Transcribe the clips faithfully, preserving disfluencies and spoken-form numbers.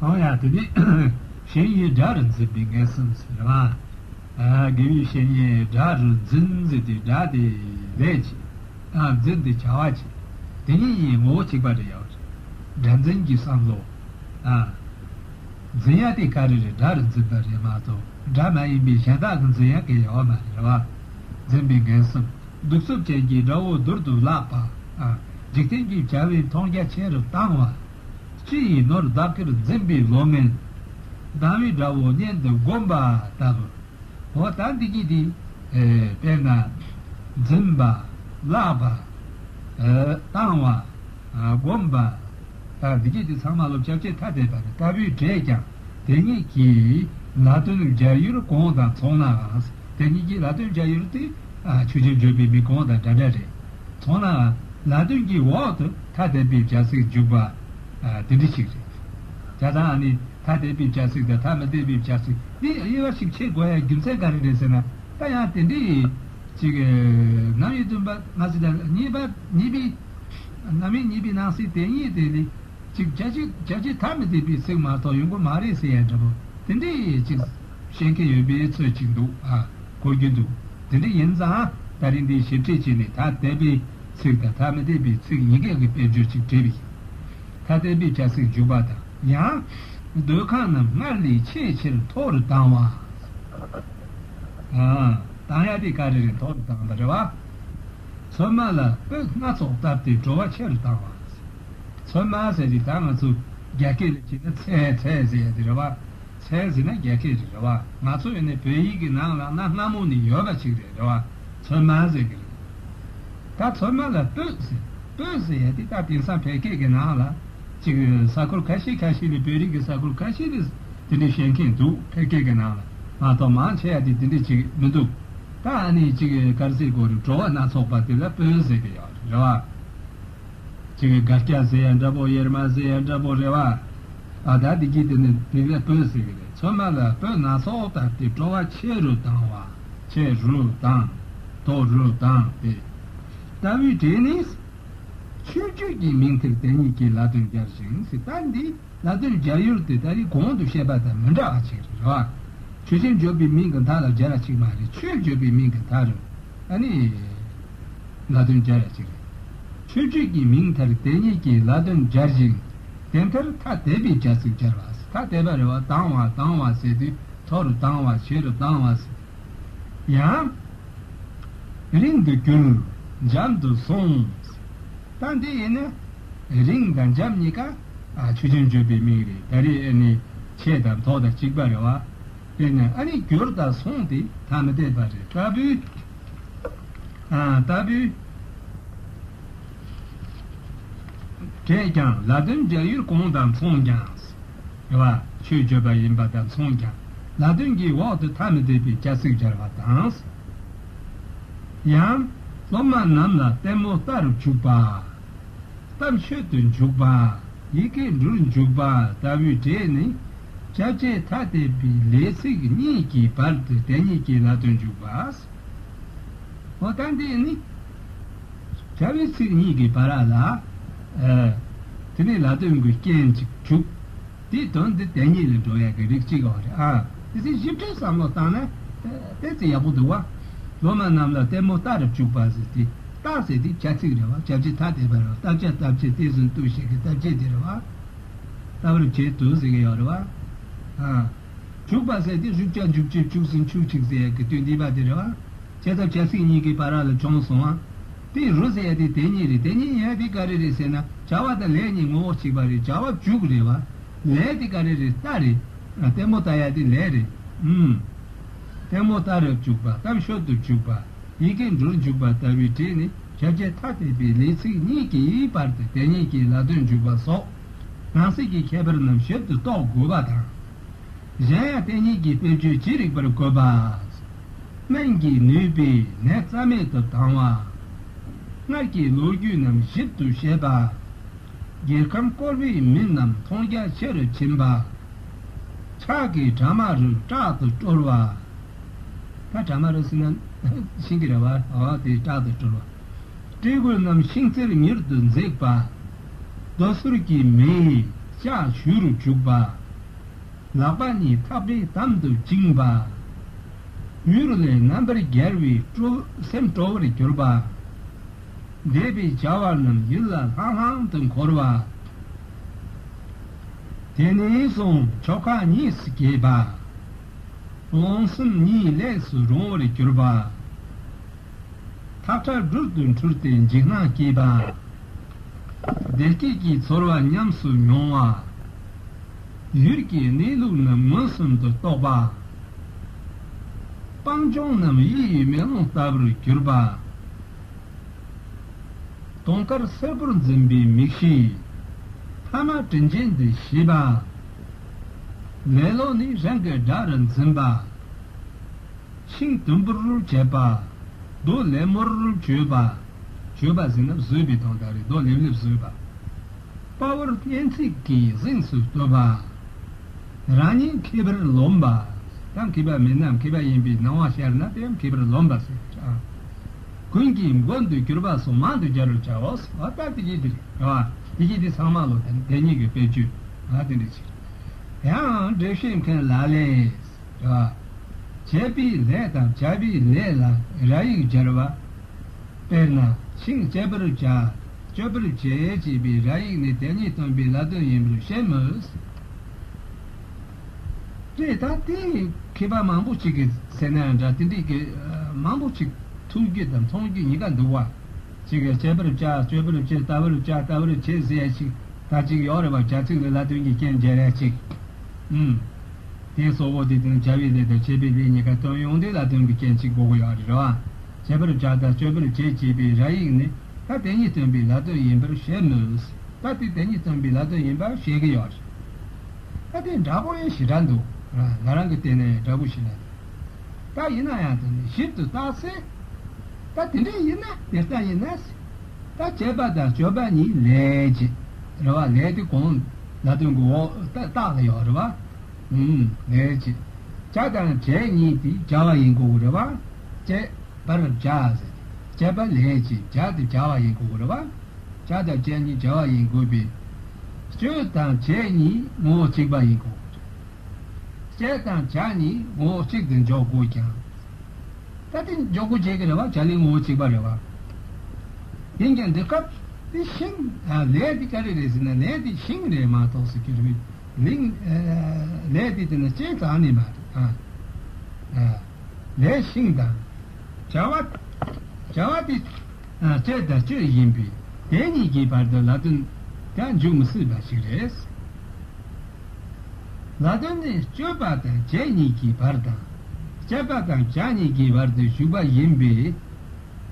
ཨོ་ཡ། དེ་ནི་བཤེས་གཉེན་དགྲ་རུ་འཛིན་པའི་ངན་སོང་ཟེར་བ། ཨ། དགེ་བའི་བཤེས་གཉེན་དགྲ་རུ་འཛིན་ཟེར་དུས། དགྲ་དེ་ལས་ཀྱི། ཨ། འཛིན་དེ་བྱ་བ་གྱི། དེ་གཉིས་ངོ་བོ་གཅིག་པ་རེད་ཡོད། དགྲ་འཛིན་གྱི་བསམ་བློ། ཨ། འཛིན་ཡ་དེ་ག་རེ་རེད། དགྲ་རུ་འཛིན་པ་རེད་མ་གཏོགས། དགྲ་མ་ཡིན་པའི་གཞན་དག་གི་འཛིན་ཡ་གི་ཡོད་མ་རེད་བ། འཛིན་པའི་ངན་སོང་། གདུག་རྩུབ་ཅན་གྱི་དགྲ་བོ་རྡུལ་དུ་བརླག་པ། ཨ། འཇིག་རྟེན་གྱི་བྱ་བའི་མཐོང་རྒྱ་ཆེ་རུ་བཏང་བ། སྤྱི་ཡི་ནོར་བདག་གིར་འཛིན་པའི་བློ་ངན། སྡང་བའི་དགྲ་བོ་གཉེན་དུ་བསྒོམ་པ་ལྟ་བུ། འོ་ད་འདི་གྱིས་དེ། ཨེ། དཔེར་ན། འཛིན་པ། བརླག་པ། ཨེ། བཏང་བ། ཨ། བསྒོམ་པ། ད་འདི་གྱིས་དེ་ཚང་མ་ལོ་བྱ་བྱེད་ཐ་དད་པ་རེད། ལྟ་བུའི་འབྲས་ཀྱང་དེ་ཉིད་ཀྱི་ལ་དོན་སྦྱར་ཡུལ་གོང་དང་མཚུངས་ནའང་། དེ་ཉིད་ཀྱི་ལ་དོན་སྦྱར་ཡུལ་དེ། ཨ། ཆོས་ཅན་བརྗོད་པའི་མིང་གོང་དང་འདྲ་འདྲ་རེད། མཚུངས་ནའང་ལ་དོན་གྱི་འོག་ཏུ་ཐ་དད་པའི་བྱ་ཚིག་འཇུག་པ། ཨ། དེ་འདྲ་ཞིག་རེད། བྱ་དང་ནི་ཐ་དད་པའི་བྱ་ཚིག་དང་ཐ་མི་དད་པའི་བྱ་ཚིག་འདི་དབྱེ་བ་ཞིག་ཕྱེ་དགོས་ཡ་རྒྱུ་མཚན་ག་རེ་རེད་ཟེར་ན། ད་ཡང་དེ་འདྲའི་ཅིག་ནམ་ཡིན་བདུན་པ་ང་ཟེར་ད་གཉིས་པ་གཉིས་པའི། ནམ་ཡིན་གཉིས་པའི་ནང་གསེས་དེ་གཉིས་དེ་ནི་ཅིག་བྱ་བྱེད་བྱ་བྱེད་ཐ་མི་དད་པའི་ཚིག་མ་གཏོགས་ཡོང་གི་མ་རེད་ཟེར་ཡ་འདྲ་པོ། དེ་འདྲའི་ཅིག་བཤད་མཁན་ཡོད་པའི་ཚོད་ཅིག་འདུག། ཨ། གོ་རྒྱུ་འདུག། དེ་འདྲ་ཡིན་ཙང་ད་རིང་འདི་ཞིབ་ཕྲ་བྱས་ནས་ཐ་དད་པའི་ཚིག་དང་ཐ་མི་དད་པའི་ཚིག་གཉིས་ཀའི་དཔེར་བརྗོད་ཅིག་བྲིས་པ་ཡིན། ཐ་དད་པའི་བྱ་ཚིག་འཇུག་པ་དང་། ཡང་འདོད་ཁམས་རྣམས་སྔར་ལས་ཆེས་ཆེར་མཐོ་རུ་བཏང་བ། ཨ། བཏང་ཡ་དེ་ག་རེ་རེད། མཐོ་རུ་བཏང་བ་རེད་བ། ཚོད་མ་ལ་སྤོས་སྣ་ཚོགས་བཏབ་སྟེ་བྲོ་བ་ཆེ་རུ་བཏང་བ། ཚོད་མ་ཟེར་དུས་ད་ང་ཚོ་རྒྱ་སྐད་ལ་བྱས་ན་ཚད་ཚད་ཟེར་ཡ་དེ་རེད་བ། ཚད་ཟེར་ན་རྒྱ་སྐད་རེད་རེད་བ། ང་ཚོ་ཡིན་ན་བོད་ཡིག་གི་ནང་ལ་སྣ་སྔ་མོ་ནས་ཡོད་པ་ཅིག་རེད་རེད་བ། ཚོད་མ་ཟེར་གི་རེད། ད་ཚོད་མ་ལ་སྤོས་ཟེར། སྤོས་ཟེར་ཡ་དེ་ད་དེང་སང་བོད་སྐད་ཀྱི་ནང་ལ་ཅིག་ས་ཁུལ་ཁ་ཤས་ཁ་ཤས་ལ། བོད་རིགས་ཀྱི་ས་ཁུལ་ཁ་ཤས་ལ་དེ་འདྲ་བཤད་མཁན་འདུག། བོད་སྐད་ཀྱི་ནང་ལ། མ་གཏོགས་མང་ཆེ་བ་དེ་དེ་འདྲ་ཅིག་མི་འདུག། ད་ཨ་ནི་ཅིག་ག་རེ་ཟེར་དགོས་རེད། བྲོ་བ་སྣ་ཚོགས་པ་དེ་ལ་སྤོས་ཟེར་གི་ཡོད་རེད་བ། ཅིག་སྒ་སྐྱ་ཟེར་ཡ་འདྲ་པོ། གཡེར་མ་ཟེར་ཡ་འདྲ་པོ་རེད་བ། ཨ། ད་འདི་གྱིས་དེ་ནི་དེ་ལ་སྤོས་ཟེར་གི་རེད། ཚོད་མ་ལ་སྤོས་སྣ་ཚོགས་བཏབ་སྟེ་བྲོ་བ་ཆེ་རུ་བཏང་བ། ཆེ་རུ་བཏང་། མཐོ་རུ་བཏང་སྟེ། ལྟ་བུའི་སྒྲས་ནི། ཆོས་བརྗོད་ཀྱི་མིང་མཐར་དེ་ཉིད་ཀྱི་ལ་དོན་སྦྱར་ཞིང་ཟེར། ད་འདི་ལ་དོན་སྦྱར་ཡུལ་དེ་ད་རེས་གོང་དུ་བཤད་པ་དང་མི་འདྲ་བ་ཅིག་རེད་བ། ཆོས་ཅན་བརྗོད་པའི་མིང་གི་མཐའ་ལ་སྦྱར་ཡ་ཅིག་མ་རེད། ཆོས་བརྗོད་པའི་མིང་གི་མཐའ་རུ་ཨ་ནི་ལ་དོན་སྦྱར་ཡ་ཅིག་རེད། ཆོས་བརྗོད་ཀྱི་མིང་མཐར་དེ་ཉིད་ཀྱི་ལ་དོན་སྦྱར་ཞིང་། དེ་མཐར་ཐ་དད་པའི་བྱ་ཚིག་སྦྱར་བ། ཐ་དད་པ་རེད་བ། བཏང་བ་བཏང་བ་ཟེར་དུས་མཐོ་རུ་བཏང་བ། ཆེ་རུ་བཏང་བ་ཟེར། ཡང་། རིང་དུ་གྱུར། འཇམ་དུ་སོང་། ད་འདི་ཡིན་ན། རིང་དང་འཇམ་གཉིས་ཀ། ཨ། ཆོས་ཅན་བརྗོད་པའི་མིང་རེད། ད་རེས་ཨ་ནི་ཆེ་དང་མཐོ་དང་གཅིག་པ་རེད་བ། དེ་ནས་ཨ་ནི་གྱུར་དང་སོང་དེ་ཐ་མི་དད་པ་རེད། ལྟ་བུའི། ཨ། ལྟ་བུའི་སྒྲས་ཀྱང་ལ་དོན་སྦྱར་ཡུལ་གོང་དང་མཚུངས་ཀྱང་། རེད་བ། ཆོས་བརྗོད་པ་ཡིན་པ་དང་མཚུངས་ཀྱང་། ལ་དོན་གྱི་འོག་ཏུ་ཐ་མི་དད་པའི་བྱ་ཚིག་སྦྱར་བ་དང་། ཡང་། སློབ་མ་རྣམས་ལ་ལྟད་མོ་ལྟ་རུ་འཇུག་པ། གཏམ་ཤོད་དུ་འཇུག་པ། ཡི་གེ་འབྲུར་འཇུག་པ་ལྟ་བུའི་སྒྲས་ནི། བྱ་བྱེད་ཐ་དད་པའི་ལས་ཚིག་གཉིས་ཀྱི་བར་དུ་དེ་ཉིད་ཀྱི་ལ་དོན་འཇུག་པ། འོ་ད་འདི་ནི། བྱ་བའི་ཚིག་གཉིས་ཀྱི་བར་ལ། ཨ། དེ་ནི་ལ་དོན་གྱི་རྐྱེན་གཅིག་འཇུག། དེའི་དོན་དེ་དེ་ཉིད་ལ་འགྲོ་ཡག་གི་རིགས་གཅིག་ཡོད་རེད། ཨ། དེ་ཚེ་ཞིབ་ཕྲ་བསམ་བློ་བཏང་ན་དེ་ཚེ་ཡག་པོ་འདུག་བ། སློབ་མ་རྣམས་ལ་ལྟད་མོ་ལྟ་རུ་བཅུག་པ་ཟེར་ཏེ། ལྟ་ཟེར་དེ་བྱ་ཚིག་རེད་བ། བྱ་བྱེད་ཐ་དད་པ་རེད་བ། ལྟ་བྱ་ལྟ་བྱེད་དེ་ཟིན་ལྟོས་ཤིག་གི་ལྟ་བྱེད་དེ་རེད་བ། ལྟ་བར་བྱེད་དུ་ཟེར་གི་ཡོད་རེད་བ། ཨ། འཇུག་པ་ཟེར་དེ་འཇུག་བྱ་འཇུག་བྱེད་འཇུག་ཟིན་འཇུག་ཅིག་ཟེར་ཡག་གི་དོན་འདི་པ་དེ་རེད་བ། བྱེད་ཐབས་བྱ་ཚིག་གཉིས་ཀྱི་བར་ལ་བྱུང་སོང་བ། དེ་རུ་ཟེར་ཡ་དེ་དེ་ཉིད་རེད། དེ་ཉིད་ཡིན་ཡ་དེ་ག་རེ་རེད་ཟེར་ན། བྱ་བ་དང་ལས་གཉིས་ངོ་བོ་གཅིག་པ་རེད། བྱ་བ་འཇུག་རེད་བ། ལས་དེ་ག་རེ་རེད། ལྟ་རེད། ལྟད་མོ་ལྟ་ཡ་དེ་ལས་རེད། ཨུམ། ལྟད་མོ་ལྟ་རུ་འཇུག་པ། གཏམ་ཤོད་དུ་འཇུག་པ། ཡི་གེ་འབྲུར་འཇུག་པ་ལྟ་བུའི་སྒྲས་ནི་བྱ་བྱེད་ཐ་དད་པའི་ལས་ཚིག་གཉིས་ཀྱི་བར་དུ་དེ་ཉིད་ཀྱི་ལ་དོན་འཇུག་པ་སོགས་ནང་གསེས་ཀྱི་ཁྱད་པར་རྣམས་ཞིབ་ཏུ་རྟོགས་དགོས་པ་དང་། གཞན་ཡང་དེ་ཉིད་ཀྱི་དཔེར་བརྗོད་ཇི་རིགས་པར་བཀོད་པ། སྨན་གྱིས་ནུས་པའི་ནད་རྩ་མེད་དུ་ལྡང་བ། སྔར་གྱི་ལོ་རྒྱུས་རྣམས་ཞིབ་ཏུ་བཤད་པ། རྒྱལ་ཁམས་བསྐོར་བའི་མི་རྣམས་མཐོང་རྒྱ་ཆེ་རུ་ཕྱིན་པ། ཕྱག་གི་དྲ་མ་རུ་དྲག་ཏུ་དཀྲོལ་བ། ད་དྲ་མ་རུ་ཟེར་ན་ཤིང་གི་རེད་བ། འོ་དེ་དྲག་ཏུ་དཀྲོལ་བ། སྤྲེའུ་རྣམས་ཤིང་རྩེར་མྱུར་དུ་འཛེགས་པ། རྡོ་སོལ་གྱི་མེས་ལྕགས་གཞུ་རུ་བྱུག་པ། ལག་པ་གཉིས་ཐག་པས་དམ་དུ་བཅིངས་པ། ཡུལ་ལས་རྣམ་པར་རྒྱལ་བའི་སྤྲོ་སེམས་སྤྲོ་བར་གྱུར་པ། འདས་པའི་བྱ་བ་རྣམས་ཡིད་ལ་ལྷང་ལྷང་དུ་འཁོར་བ། དེ་ནས་བཟུང་ཆོ་ག་གཉིས་སུ་གྱེས་པ། རླུང་སེམས་གཉིས་ལས་སུ་རུང་བར་གྱུར་པ། ཐག་ཁྲ་སྦྲུལ་དུ་འཁྲུལ་ཏེ་འཇིགས་སྣང་སྐྱེས་པ། བདེ་སྐྱིད་ཀྱི་ཚོར་བ་ཉམས་སུ་མྱོང་བ། ཡུལ་གྱི་གནས་ལུགས་རྣམས་མངོན་སུམ་དུ་རྟོགས་པ། སྤང་ལྗོངས་རྣམས་ཡིད་ཀྱི་མེ་ལོང་ལྟ་བུར་གྱུར་པ། དུང་དཀར་སེར་པོར་འཛིན་པའི་མིག་ཤེས། ཐ་མ་དྲིན་ཅན་དུ་ཤེས་པ། ལེ་ལོ་ནི་རང་གི་དགྲ་རུ་འཛིན་པ། ཤིང་དུམ་བུར་བྱེད་པ། རྡོ་ལེབ་མོར་བྱོས་པ། བྱོས་པ་ཟེར་ན་བཟོས་པའི་དོན་དག་རེད། རྡོ་ལེབ་ལེབ་བཟོས་པ། དཔའ་བོར་གཉན་ཚད་ཀྱིས་གཟེངས་སུ་བསྟོད་པ། རང་ཉིད་མཁས་པར་རློམ་པ། ད་མཁས་པ་མིན་ན་མཁས་པ་ཡིན་པའི་སྣང་བ་ཤར་ན་དེ་ཡང་མཁས་པར་རློམ་པ་ཟེར། ཀུན་གྱི་མགོན་དུ་གྱུར་པ་སོགས་མང་དུ་སྦྱར་བར་བྱའོ། འོ་ད་དེ་གྱིས་དེ་རེད་བ། དེ་གྱིས་དེ་ཚང་མ་ལོ་དེ་དེ་ཉིད་ཀྱི་དཔེ་བརྗོད་ཨ་དེ་འདྲ་ཞིག་ཡང་འགྲེལ་བཤད་མཁན་ལ་ལས། བྱས་པའི་ལས་དང་བྱ་བའི་ལས་ལ་ར་ཡིག་སྦྱར་བ། དཔེར་ན་ཤིང་བཅད་པར་བྱ། གཅོད་པར་བྱེད་ཅེས་པའི་ར་ཡིག་ནི་དེ་ཉིད་སྟོན་པའི་ལ་དོན་ཡིན་པར་བཤད་མོད། དེ་ད་དེ་མཁས་པ་མང་པོ་ཅིག་གིས་ཟེར་ན་ཡང་འདྲ། དེ་འདྲའི་གི་མང་པོ་ཅིག་ཐུག་རྒྱུ་དང་མཐོང་རྒྱུ་གཉིས་ཀ་འདུག་བ། ཅིག་གིས་བཅད་པར་བྱ། གཅོད་པར་བྱེད། ལྟ་བར་བྱ། ལྟ་བར་བྱེད་ཟེར་ཡ་ཅིག་ད་ཅིག་ཡོད་རེད་བ། བྱ་ཚིག་ལ་ལ་དོན་གྱི་རྐྱེན་སྦྱར་ཡ་ཅིག་ཨུམ། དེ་སོགས་པོ་དེ་དོན་བྱ་བའི་ལས་དང་བྱེད་པའི་ལས་གཉིས་ཀ་དོན་ཡོང་དུས་ལ་དོན་གྱི་རྐྱེན་གཅིག་དགོས་ཀྱི་ཡོད་རེད་བ། བྱེད་པར་བྱ་དང་གཅོད་པར་བྱེད་ཅེས་པའི་ར་ཡིག་ནི་ད་དེ་ཉིད་སྟོན་པའི་ལ་དོན་ཡིན་པར་བཤད་མོད། ད་དེ་དེ་ཉིད་སྟོན་པའི་ལ་དོན་ཡིན་པར་བཤད་ཀྱི་ཡོད་རེད། ད་དེ་འདྲ་པོ་ཡང་ཞེ་དྲག་འདུག་ང་རང་གི་ལྟས་ནས་འདྲ་པོ་ཞིག་ལ། ད་ཡིན་ན་ཡང་དེ་ནི་ཞིབ་ཏུ་བརྟགས་ཚེ། ད་དེ་འདྲ་ཡིན་ན་དེ་ལྟ་ཡིན་ན། ད་བྱེད་པ་དང་སྤྱོད་པ་གཉིས་ལས་བྱེད། རེད་བ། ལས་དེ་གོང་ལ་དོན་གྱི་འོག་ད་རྟགས་ལ་ཡོད་རེད་བ། ཨུམ། ལས་བྱེད། བྱ་དང་བྱེད་གཉིས་དེ་བྱ་བ་ཡིན་དགོས་རེད་བ། བྱེད་པར་བྱ་ཟེར། བྱེད་པ་ལས་བྱེད། བྱ་དེ་བྱ་བ་ཡིན་དགོས་རེད་བ། བྱ་དང་བྱེད་གཉིས་བྱ་བ་ཡིན་དགོས་པས། སྤྱོད་དང་བྱེད་གཉིས་ངོ་བོ་གཅིག་པ་ཡིན་དགོས། བྱེད་དང་བྱ་གཉིས་ངོ་བོ་གཅིག་ཏུ་འཇོག་དགོས་ཀྱང་། ད་དེ་འཇོག་དགོས་བྱེད་ཀྱི་རེད་བ། བྱ་ལས་ངོ་བོ་གཅིག་པ་རེད་བ། ཡིན་ཀྱང་འདི་སྐབས་དེ་ཤིང་། ལས་དེ་ག་རེ་རེད་ཟེར་ན་ལས་དེ་ཤིང་རེད་མ་གཏོགས་ཟེར་གྱི་རེད། ལིང་། ལས་དེ་དེ་ནི་ལྕེ་རྩ་ནས་མ་རེད། ལས་ཤིང་དང་། བྱ་བ། བྱ་བ་དེ་སྤྱད་དང་སྤྱོད་ཡིན་པས་དེ་གཉིས་ཀྱི་བར་དུ་ལ་དོན་ཀྱང་འཇུག་མི་སྲིད་པ་ཞིག་རེད། ལ་དོན་ནི་སྤྱོད་པ་དང་བྱེད་གཉིས་ཀྱི་བར་དང་། སྤྱད་པ་དང་བྱ་གཉིས་ཀྱི་བར་དུ་ཞུགས་པ་ཡིན་པས།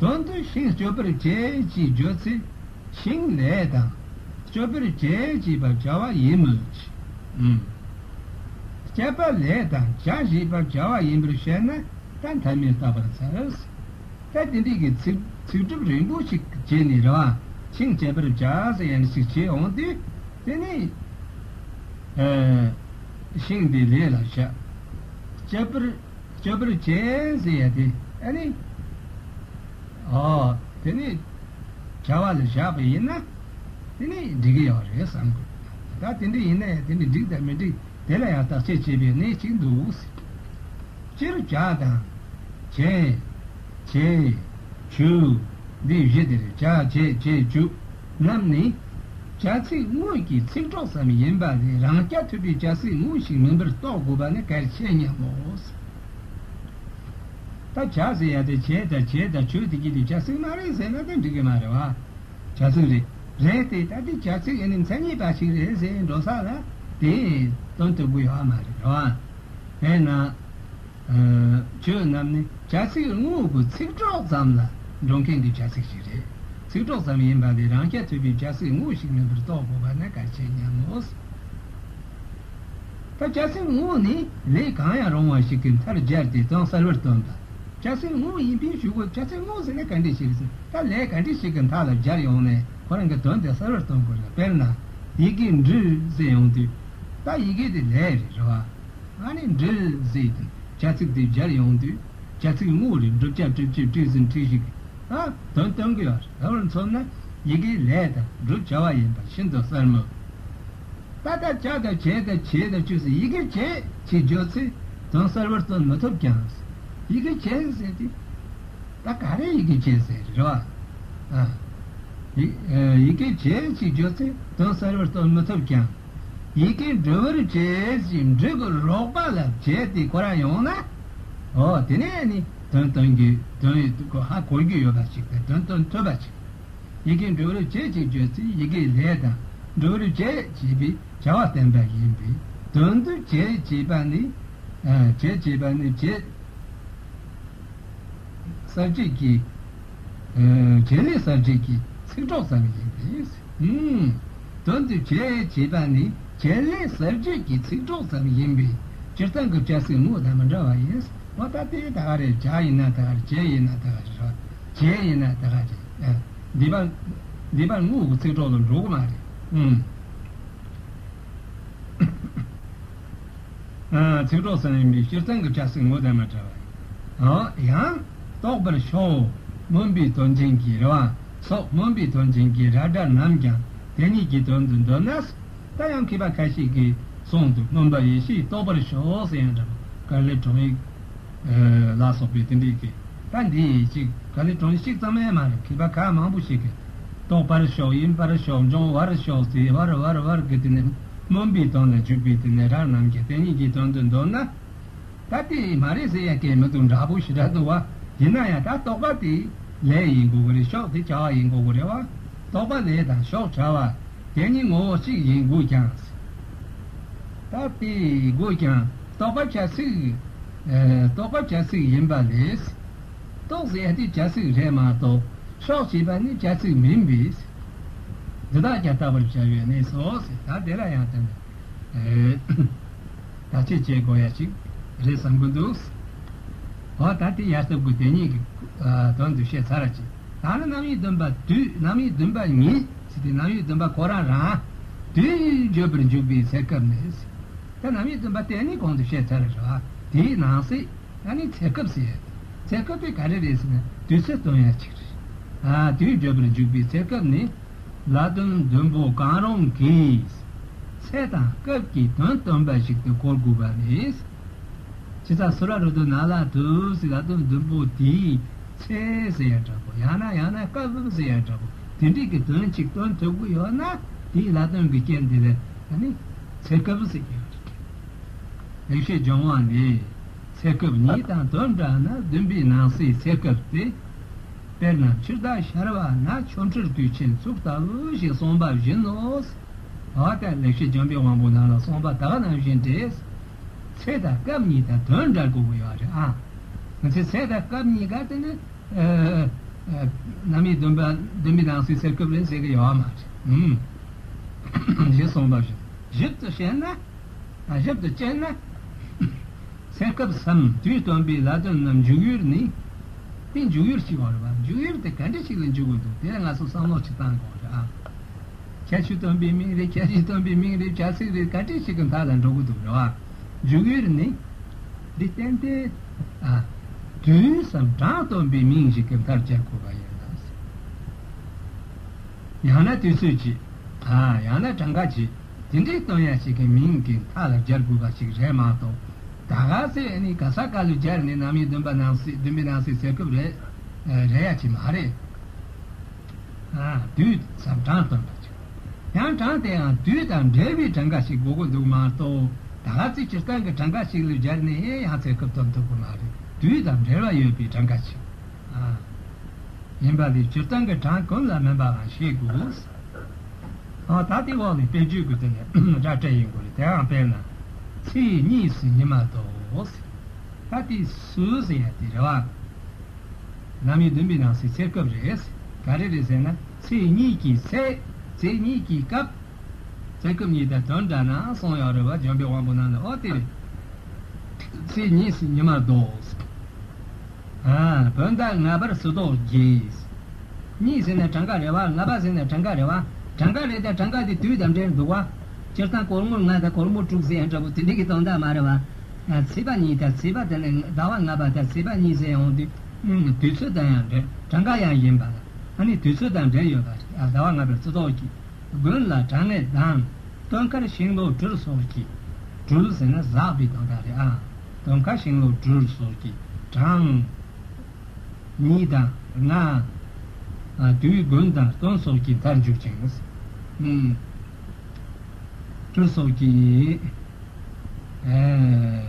དོན་དུ་ཤིང་སྤྱོད་པར་བྱེད་ཅེས་བརྗོད་ཚེ། ཤིང་ལས་དང་སྤྱོད་པར་བྱེད་ཅེས་པ་བྱ་བ་ཡིན་མོད་ཀྱི། སྤྱད་པ་ལས་དང་བྱ་ཞེས་པ་བྱ་བ་ཡིན་པར་བཤད་ན་ད་མཐའ་མེད་ལྟ་བར་འཚལ། ད་དེ་འདྲའི་གི་ཚིག་ཚིག་གྲུབ་རིང་པོ་ཞིག་བྱས་ནས་རེད་བ། ཤིང་བཅད་པར་བྱ་ཟེར་ཡ་ཞིག་བྱས་འོང་དུས་དེ་ནི། ཤིང་འདི་ལས་ལ་བཞག་བཅད་པར་སྤྱོད་པར་བྱེད་ཟེར་ཡ་དེ་ཨ་ནི། ཨོ། དེ་ནི་བྱ་བ་ལ་བཞག་པ་ཡིན་ན། དེ་ནི་འགྲིག་གི་ཡོད་རེད་བསམ་དགོས། ད་དེ་འདྲ་ཡིན་ན་ཡང་དེ་ནི་འགྲིག་དང་མི་འགྲིག་དེ་ལ་ཡང་བརྟག་དཔྱད་བྱེད་པའི་གནས་གཅིག་འདུག་སྤྱིར་བྱ་དང་། བྱེད། བྱེད། བྱུ། འདི་བཞི་དེ་རེད། བྱ་བྱེད་བྱེད་བྱུ་རྣམས་ནི། བྱ་ཚིག་དངོས་ཀྱི་ཚིག་གྲོགས་ཙམ་ཡིན་པ་ལས་རང་རྐྱ་ཐུབ་པའི་བྱ་ཚིག་དངོས་ཤིག་མིན་པར་རྟོགས་དགོས་པ་ནི་གལ་ཆེ་སྙམ་མོ། ད་བྱ་ཟེར་ཡ་དེ་བྱེད་དང་བྱེད་དང་བྱུ་དེ་གྱིས་དེ་བྱ་ཚིག་མ་རེད་ཟེར་ན་ད་འགྲིག་གི་མ་རེད་བ། བྱ་ཚིག་རེད། རེད་དེ་ད་དེ་བྱ་ཚིག་ཨེ་ནི་མཚན་ཉིད་པ་ཞིག་རེད་ཟེར་འགྲོ་ས་ལ་དེ་དོན་ཐུབ་ཀྱི་ཡོད་མ་རེད་བ། དེས་ན། བྱུ་རྣམས་ནི་བྱ་ཚིག་དངོས་པོའི་ཚིག་གྲོགས་ཙམ་ལ་འགྲོ་མཁན་གྱི་བྱ་ཚིག་ཅིག་རེད། ཚིག་གྲོགས་ཙམ་ཡིན་པ་ལས་རང་རྐྱ་ཐུབ་པའི་བྱ་ཚིག་དངོས་ཤིག་མིན་པར་རྟོགས་དགོས་པ་ནི་གལ་ཆེ་སྙམ་མོ། ད་བྱ་ཚིག་དངོས་ནི་ལས་གང་ཡང་རུང་བ་ཞིག་གི་མཐར་སྦྱར་ཏེ་དོན་གསལ་བར་སྟོན་པ། བྱ་ཚིག་དངོས་ཡིན་པའི་ཞུ་དགོས། བྱ་ཚིག་དངོས་ཟེར་ན་ག་འདྲ་ཞིག་རེད་ཟེར། ད་ལས་ག་འདྲ་ཞིག་གི་མཐའ་ལ་སྦྱར་ཡོང་ནས་ཁོ་རང་གི་དོན་དེ་གསལ་བར་སྟོན་དགོས་རེད། དཔེར་ན་ཡི་གེ་འབྲི་ཟེར་ཡོང་དུས། ད་ཡི་གེ་དེ་ལས་རེད་རེད་བ། ཨ་ནི་འབྲི་ཟེར་དུས་བྱ་ཚིག་དེ་སྦྱར་ཡོང་དུས་བྱ་ཚིག་དངོས་རེད། བསྒྲུབ་བྱ་སྒྲུབ་བྱེད་བྲིས་ཟིན་བྲིས་ཤིག་ཨ་དོན་སྟོན་གྱི་ཡོད་རེད། ད་བར་མཚོན་ན་ཡི་གེ་ལས་དང་བསྒྲུབ་བྱ་བ་ཡིན་པ་ཤིན་ཏུ་གསལ་མོད། ད་ལྟ་བྱ་དང་བྱེད་དང་བྱེད་དང་བཅོས་ཟེར་ཡི་གེ་བྱེད་ཅེས་བརྗོད་ཚེ་དོན་གསལ་བར་སྟོན་མི་ཐུབ་ཀྱང་། ཡི་གེ་བྱེད་ཟེར་དེ། ད་ག་རེ་ཡི་གེ་བྱེད་ཟེར་རེད་བ། ཡི་ཡི་གེ་བྱེད་ཅེས་བརྗོད་ཚེ་དོན་གསལ་བར་སྟོན་མི་ཐུབ་ཀྱང་། ཡི་གེ་འབྲི་བར་བྱེད་ཅེས་འབྲི་དགོས་རོགས་པ་ལ་བྱེད་དེ་ཁོ་རང་ཡོང་ན། ཨོ་དེ་ནས་ནི་དོན་སྟོན་རྒྱུ་དོན་ཧ་གོ་རྒྱུ་ཡོད་པ་ཞིག་དང་དོན་སྟོན་ཐུབ་པ་ཞིག་ཡི་གེ་འབྲི་བར་བྱེད་ཅེས་བརྗོད་ཚེ་ཡི་གེ་ལས་དང་འབྲི་བར་བྱེད་ཅེས་པའི་བྱ་བ་བསྟན་པ་ཡིན་པས། དོན་དུ་བྱེད་ཅེས་པ་ནི། བྱེད་ཅེས་པ་ནི་བྱེད་གསལ་བྱེད་ཀྱི། བྱེད་ལས་གསལ་བྱེད་ཀྱི་ཚིག་གྲོགས་ཙམ་ཡིན་པས། དོན་དུ་བྱེད་ཅེས་པ་ནི་བྱེད་ལས་གསལ་བྱེད་ཀྱི་ཚིག་གྲོགས་ཙམ་ཡིན་པས་སྤྱིར་བཏང་གི་བྱ་ཚིག་ངོ་དང་མི་འདྲ་བ་ཡིན། འོ་ད་དེ་ད་ག་རེད། བྱ་ཡིན་ན་ད་ག་རེད། བྱེད་ཡིན་ན་ད་ག་རེད། བྱེད་ཡིན་ན་ད་ག་རེད། འདི་པར་འདི་པར་དངོས་ཀྱི་ཚིག་གྲོགས་ལ་འགྲོ་གི་མ་རེད། ཚིག་གྲོགས་ཙམ་ཡིན་པས་སྤྱིར་བཏང་གི་བྱ་ཚིག་ངོ་དང་མི་འདྲ་བ་ཡིན། ཡང་རྟོགས་པར་ཤོག་སྨོན་པའི་དོན་ཅན་གྱི་རེད་བ། སོགས་སྨོན་པའི་དོན་ཅན་གྱི་ར་སྒྲ་རྣམས་ཀྱང་དེ་ཉིད་ཀྱི་དོན་དུ་འདོད་ན། ད་ཡང་མཁས་པ་ཁ་ཤས་ཀྱིས་གསུངས་འདུག་སྨོན་པ་ཡེ་ཤེས་རྟོགས་པར་ཤོག་ཟེར་ཡང་འདྲ་པོ་ཀ་ལི་དྲང་ཡིག་ལ་སོགས་པའི་དེ་འདྲའི་གི་ད་འདི་ཅིག་ག་ལི་དྲང་ཡིག་གཅིག་ཙམ་ཡང་མ་རེད། མཁས་པ་ཁ་མང་པོ་ཞིག་གིས་རྟོགས་པར་ཤོག་ཡིན་པར་ཤོག་འབྱུང་བར་ཤོག་ཟེར་བར་བར་བར་གི་དེ་ནས་སྨོན་པའི་དོན་ལ་འཇུག་པའི་དེ་ནས་ར་རྣམས་ཀྱི་དེ་ཉིད་ཀྱི་དོན་དུ་འདོད་ན། ད་དེ་མ་རེད་ཟེར་ཡ་གལ་མི་འདུག་འདྲ་པོ་ཞེ་དྲག་འདུག་བ། ཡིན་ན་ཡང་ད་རྟོགས་པ་དེ་ལས་ཡིན་དགོས་ཀྱི་རེད། ཤོག་དེ་བྱ་བ་ཡིན་དགོས་ཀྱི་རེད་བ། རྟོགས་པ་ལས་དང་ཤོག་བྱ་བ་དེ་གཉིས་ངོ་བོ་གཅིག་ཡིན་དགོས་ཀྱང་། ད་དེ་དགོས་ཀྱང་རྟོགས་པ་བྱ་ཚིག་རྟོགས་པ་བྱ་ཚིག་ཡིན་པ་ལས། རྟོགས་ཟེར་ཡ་དེ་བྱ་ཚིག་རེད་མ་གཏོགས་ཤོག་ཅེས་པ་ནི་བྱ་ཚིག་མིན་པས། འདི་དག་ཀྱང་བརྟག་པར་བྱ་བའི་གནས་སོ་ཟེར། ད་དེ་ལ་ཡང་དེ་ནི། བརྟག་དཔྱད་བྱེད་དགོས་ཡ་ཅིག་རེད་བསམ་གྱི་འདུག་འོ་ད་དེ་ཡར་སྟབས་ཀྱི་དེ་ཉིད་ཀྱི་དོན་དུ་བཤད་ཚར་ཅིག་ད་ནི་རྣམ་དབྱེ་བདུན་པ་དུས་རྣམ་དབྱེ་བདུན་པ་ཉིད་ཟེར་ཏེ་རྣམ་དབྱེ་བདུན་པ་ཁོ་རང་རང་དུས་བརྗོད་པར་འཇུག་པའི་ཚེ་སྐབས་ནས། ད་རྣམ་དབྱེ་བདུན་པ་དེ་ནི་གོང་དུ་བཤད་ཚར་རེད་བ། དེའི་ནང་གསེས་ད་ནི་ཚེ་སྐབས་ཟེར་ཡ་དེ། ཚེ་སྐབས་དེ་ག་རེ་རེད་ཟེར་ན་དུས་ཚོད་སྟོན་ཡ་ཅིག་རེད། ཨ་དུས་བརྗོད་པར་འཇུག་པའི་ཚེ་སྐབས་ནི། ལ་དོན་བདུན་པོ་གང་རུང་གིས་ཚེ་དང་སྐབས་ཀྱི་དོན་སྟོན་པ་ཞིག་ཏུ་གོ་དགོས་པ་རེད། ཇི་ལྟར་སུ་ར་རུ་དུ་ན་ལ་དུ་ཟེར་ལ་དོན་བདུན་པོ་དེའི་ཚེ་ཟེར་ཡ་འདྲ་པོ། ཡང་ན་ཡང་ན་སྐབས་ཟེར་ཡ་འདྲ་པོ་དེ་འདྲའི་གི་དོན་གཅིག་སྟོན་ཐུབ་ཀྱི་ཡོད་ན་དེའི་ལ་དོན་གྱི་རྐྱེན་དེ་ལ་ཨ་ནི་ཚེ་སྐབས་ཟེར་གྱི་ཡོད་རེད། ལེགས་བཤད་ལྗོན་དབང་ནས་ཚེ་སྐབས་ཉིད་དང་དོན་འདྲ་ན་བདུན་པའི་ནང་གསེས་ཚེ་སྐབས་ཏེ། དཔེར་ན་འཆི་བདག་ཤར་བ་ན་ཆོ་འཕྲུལ་དུས་ཆེན་ཚུགས་ལྟ་བུ་ཞེས་གསུངས་པ་བཞིན་ནོ། འོ་ད་ལེགས་བཤད་ལྗོན་པའི་དབང་པོ་ནང་ལ་གསུངས་པ་ད་ག་ནང་བཞིན་ཏེ། ཚེ་དང་སྐབས་གཉིས་དང་དོན་འདྲ་དགོས་ཀྱི་ཡོད་རེད་ཨ། ང་ཚོས་ཚེ་དང་སྐབས་གཉིས་ཀ་དེ་ནི། རྣམ་དབྱེ་བདུན་པ་བདུན་པའི་ནང་གསེས་ཚེ་སྐབས་རེད་ཟེར་གྱི་ཡོད་མ་རེད། ཞེས་གསུངས་པ་བཞིན་ཞིབ་ཏུ་བཤད་ན། ཞིབ་ཏུ་དཔྱད་ན། ཚེ་སྐབས་སམ་དུས་སྟོན་པའི་ལ་དོན་རྣམས་འཇུག་ཡུལ་ནི། དེ་འཇུག་ཡུལ་ཞིག་ཡོད་རེད་བ། འཇུག་ཡུལ་དེ་ག་འདྲ་ཞིག་ལ་འཇུག་དགོས་འདུག་དེ་ལ་ང་ཚོ་བསམ་བློ་ཅིག་བཏང་དགོས་རེད་ཨ། ཁྱད་ཆོས་སྟོན་པའི་མིང་རེད། ཁྱད་ཆོས་སྟོན་པའི་མིང་རེད། བྱ་ཚིག་རེད། ག་འདྲ་ཞིག་གི་མཐའ་ལ་འགྲོ་གི་འདུག་རེད་བ། འཇུག་ཡུལ་ནི། འདི་ཏན་ཏན། ཨ། དུས་སམ་གྲངས་སྟོན་པའི་མིང་ཞིག་གི་མཐར་སྦྱར་དགོས་པ་ཡིན་ན། ཡང་ན་དུས་ཚོད་ཅིག་ཨ། ཡང་ན་གྲངས་ཀ་ཅིག་དེ་འདྲའི་སྟོན་ཡ་ཞིག་གི་མིང་གི་མཐའ་ལ་སྦྱར་དགོས་པ་ཞིག་རེད་མ་གཏོགས། ད་ག་ཚོད་ནི་ག་ས་ག་ལ་སྦྱར་ནས་རྣམ་དབྱེ་བདུན་པ་ནང་གསེས་བདུན་པའི་ནང་གསེས་ཚེ་སྐབས་རེད། རེད་ཡ་ཅིག་མ་རེད། ཨ། དུས་སམ་གྲངས་སྟོན་པ་ཅིག་ཡང་གྲངས་དེ་ཡང་དུས་དང་འབྲེལ་བའི་གྲངས་ཀ་ཞིག་དགོས་ཀྱི་འདུག་མ་གཏོགས། ད་ག་ཚོད་སྤྱིར་བཏང་གི་གྲངས་ཀ་ཞིག་ལ་སྦྱར་ནས་ཡང་ཚེ་སྐབས་སྟོན་ཐུབ་ཀྱི་མ་རེད། དུས་དང་འབྲེལ་བ་ཡོད་པའི་གྲངས་ཀ་ཞིག་ཨ། ཡིན་པ་ལས་སྤྱིར་བཏང་གི་གྲངས་ཀུན་ལ་མིན་པའང་ཤེས་དགོས། ཨ། ད་དེ་འོག་ནས་དཔེ་བརྗོད་ཀྱི་དེ་ནས་སྒྲ་སྤྲད་ཡིན་དགོས་རེད། དེའང་དཔེར་ན། ཚེས་གཉིས་སུ་ཉི་མ་ལྡོག་ད་དེ་སུ་ཟེར་ཡ་དེ་རེད་བ། རྣམ་དབྱེ་བདུན་པའི་ནང་གསེས་ཚེ་སྐབས་རེད། ག་རེ་རེད་ཟེར་ན་ཚེས་གཉིས་ཀྱི་ཚེ། ཚེས་གཉིས་ཀྱི་སྐབས། ཚེ་སྐབས་གཉིས་དང་དོན་འདྲ་ན་གསུངས་ཡོད་རེད་བ། ལྗོན་པའི་དབང་པོ་ནང་ལ་ཨོ་དེ་རེད། ཚེས་གཉིས་སུ་ཉི་མ་ལྡོག་ཨ། བོད་ཟླ་ལྔ་པར་སུ་ལྡོག་གྱིས། གཉིས་ཟེར་ན་གྲངས་ཀ་རེད་བ། ལྔ་པ་ཟེར་ན་གྲངས་ཀ་རེད་བ། གྲངས་ཀ་རེད་དེ་གྲངས་ཀ་དེ་དུས་དང་འབྲེལ་འདུག་བ། སྤྱིར་བཏང་སྒོར་མོ་ལྔ་དང་སྒོར་མོ་དྲུག་ཟེར་ཡ་འདྲ་པོ་དེ་འདྲ་གི་དོན་དག་མ་རེད་བ། ཚེས་པ་གཉིས་དང་ཚེས་པ་དེ་ནི་ཟླ་བ་ལྔ་པ་དང་ཚེས་པ་གཉིས་ཟེར་ཡོང་དུས། དུས་ཚོད་དང་ཡང་འབྲེལ། གྲངས་ཀ་ཡང་ཡིན་པ་ལ། ཨ་ནི་དུས་ཚོད་དང་འབྲེལ་ཡོད་པ་རེད། ཟླ་བ་ལྔ་པའི་རྩི་ཏོག་གི་དགུན་ལ་གྲང་ངད་དང་ སྟོན་ཁར་ཤིང་ལོ་སྦྲུལ་སོགས་ཀྱི། སྦྲུལ་ཟེར་ན་ཟགས་པའི་དོན་དག་རེད་ཨ། སྟོན་ཁར་ཤིང་ལོ་སྦྲུལ་སོགས་ཀྱི་གྲངས་གཉིས་དང་ལྔ། ཨ། དུས་དགུན་དང་སྟོན་སོགས་ཀྱི་མཐར་འཇུག་ཅིང་། ཨུམ། སྦྲུལ་སོགས་ཀྱི། ཨེ།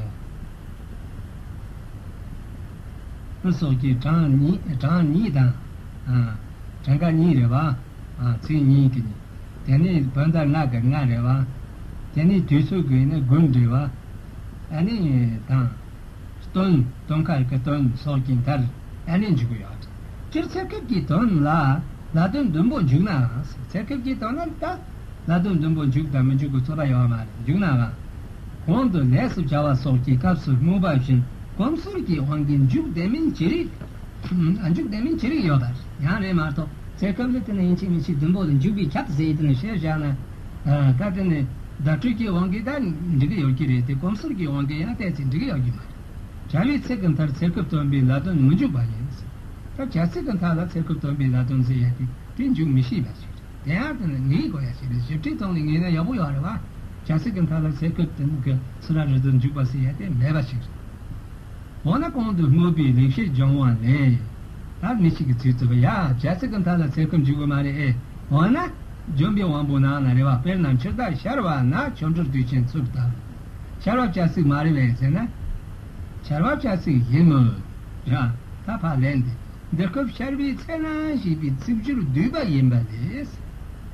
སྦྲུལ་སོགས་ཀྱི་གྲངས་གཉིས། གྲངས་གཉིས་དང་། ཨ། གྲངས་ཀ་གཉིས་རེད་བ། ཨ། ཚིག་གཉིས་ཀྱི་གཉིས། དེ་ནས་བོད་ཟླ་ལྔ་གི་ལྔ་རེད་བ། དེ་ནས་དུས་ཚོད་ཀྱི་ནི་དགུན་རེད་བ། ཨ་ནི་དང་། སྟོན། སྟོན་ཁ་གི་སྟོན་སོགས་ཀྱི་མཐར་ཨ་ནི་འཇུག་གི་ཡོད། སྤྱིར་ཚེ་སྐབས་ཀྱི་དོན་ལ་ལ་དོན་བདུན་པོ་འཇུག་ནའང་། ཚེ་སྐབས་ཀྱི་དོན་ལ་ད་ལ་དོན་བདུན་པོ་འཇུག་དང་མི་འཇུག་གི་རྩོད་པ་ཡོད་མ་རེད། འཇུག་ནའང་། གོང་དུ་ལས་སུ་བྱ་བ་སོགས་ཀྱི་སྐབས་སུ་སྨོས་པ་བཞིན་གོམས་སྲོལ་གྱི་དབང་གིས་འཇུག་བདེ་མིན་ཅི་རིགས། ཨ། འཇུག་བདེ་མིན་ཅི་རིགས་ཡོད་པ་ཡང་རེད་མ་གཏོགས། ཚེ་སྐབས་ལ་དེ་ནི་ཡིན་གཅིག་མིན་གཅིག་བདུན་པོ་ལ་འཇུག་པའི་ཁྱབ་ཟེར་དེ་ནི་བཤད་བཞག་ན། ཨ། ད་དེ་ནི་བརྡ་སྤྲོད་ཀྱི་དབང་གིས་ད་འགྲིག་གི་ཡོད་ཀྱི་རེད་དེ། གོམས་སྲོལ་གྱི་དབང་གིས་ཡང་བལྟས་ཚེ་འགྲིག་གི་ཡོད་ཀྱི་མ་རེད། བྱ་བའི་ཚིག་གི་མཐར་ཚེ་སྐབས་སྟོན་པའི་ལ་དོན་མི་འཇུག་པ་ཡིན། ད་བྱ་ཚིག་གི་མཐའ་ལ་ཚེ་སྐབས་སྟོན་པའི་ལ་དོན་ཟེར་ཡ་དེ་དེ་འཇུག་མི་ཤེས་པ་ཞིག་རེད། དེ་ཡང་དེ་ནི་ངེས་དགོས་ཡ་ཞིག་རེད། ཞིབ་ཕྲའི་ཐོག་ནས་ངེས་ན་ཡག་པོ་ཡོད་རེད་བ། བྱ་ཚིག་གི་མཐའ་ལ་ཚེ་སྐབས་དེ་ནི་གི་སུ་ར་རི་དོན་འཇུག་པ་ཟེར་ཡ་དེ་མེད་པ་ཞིག་རེད། འོ་ན་གོང་དུ་སྨོས་པའི་ལེགས་བཤད་ལྗོན་དབང་ལས། ད་མི་ཞིག་གི་ཚིག་ཚུགས་ཡ། བྱ་ཚིག་གི་མཐའ་ལ་ཚེ་སྐབས་འཇུག་གི་མ་རེད་ཨེ། འོ་ན་ལྗོན་པའི་དབང་པོ་ནང་ན་རེད་བ། དཔེར་ན་འཆི་བདག་ཤར་བ་ན་ཆོ་འཕྲུལ་དུས་ཆེན་ཚུགས་དང་། ཤར་བ་བྱ་ཚིག་མ་རེད་པས་ཟེར་ན། ཤར་བ་བྱ་ཚིག་ཡིན་མོད། ར། ད་ཕར་ལན་འདི། འདི་སྐབས་ཤར་བའི་ཚེ་ན་ཞེས་པའི་ཚིག་སྦྱོར་བསྡུས་པ་ཡིན་པ་ལས།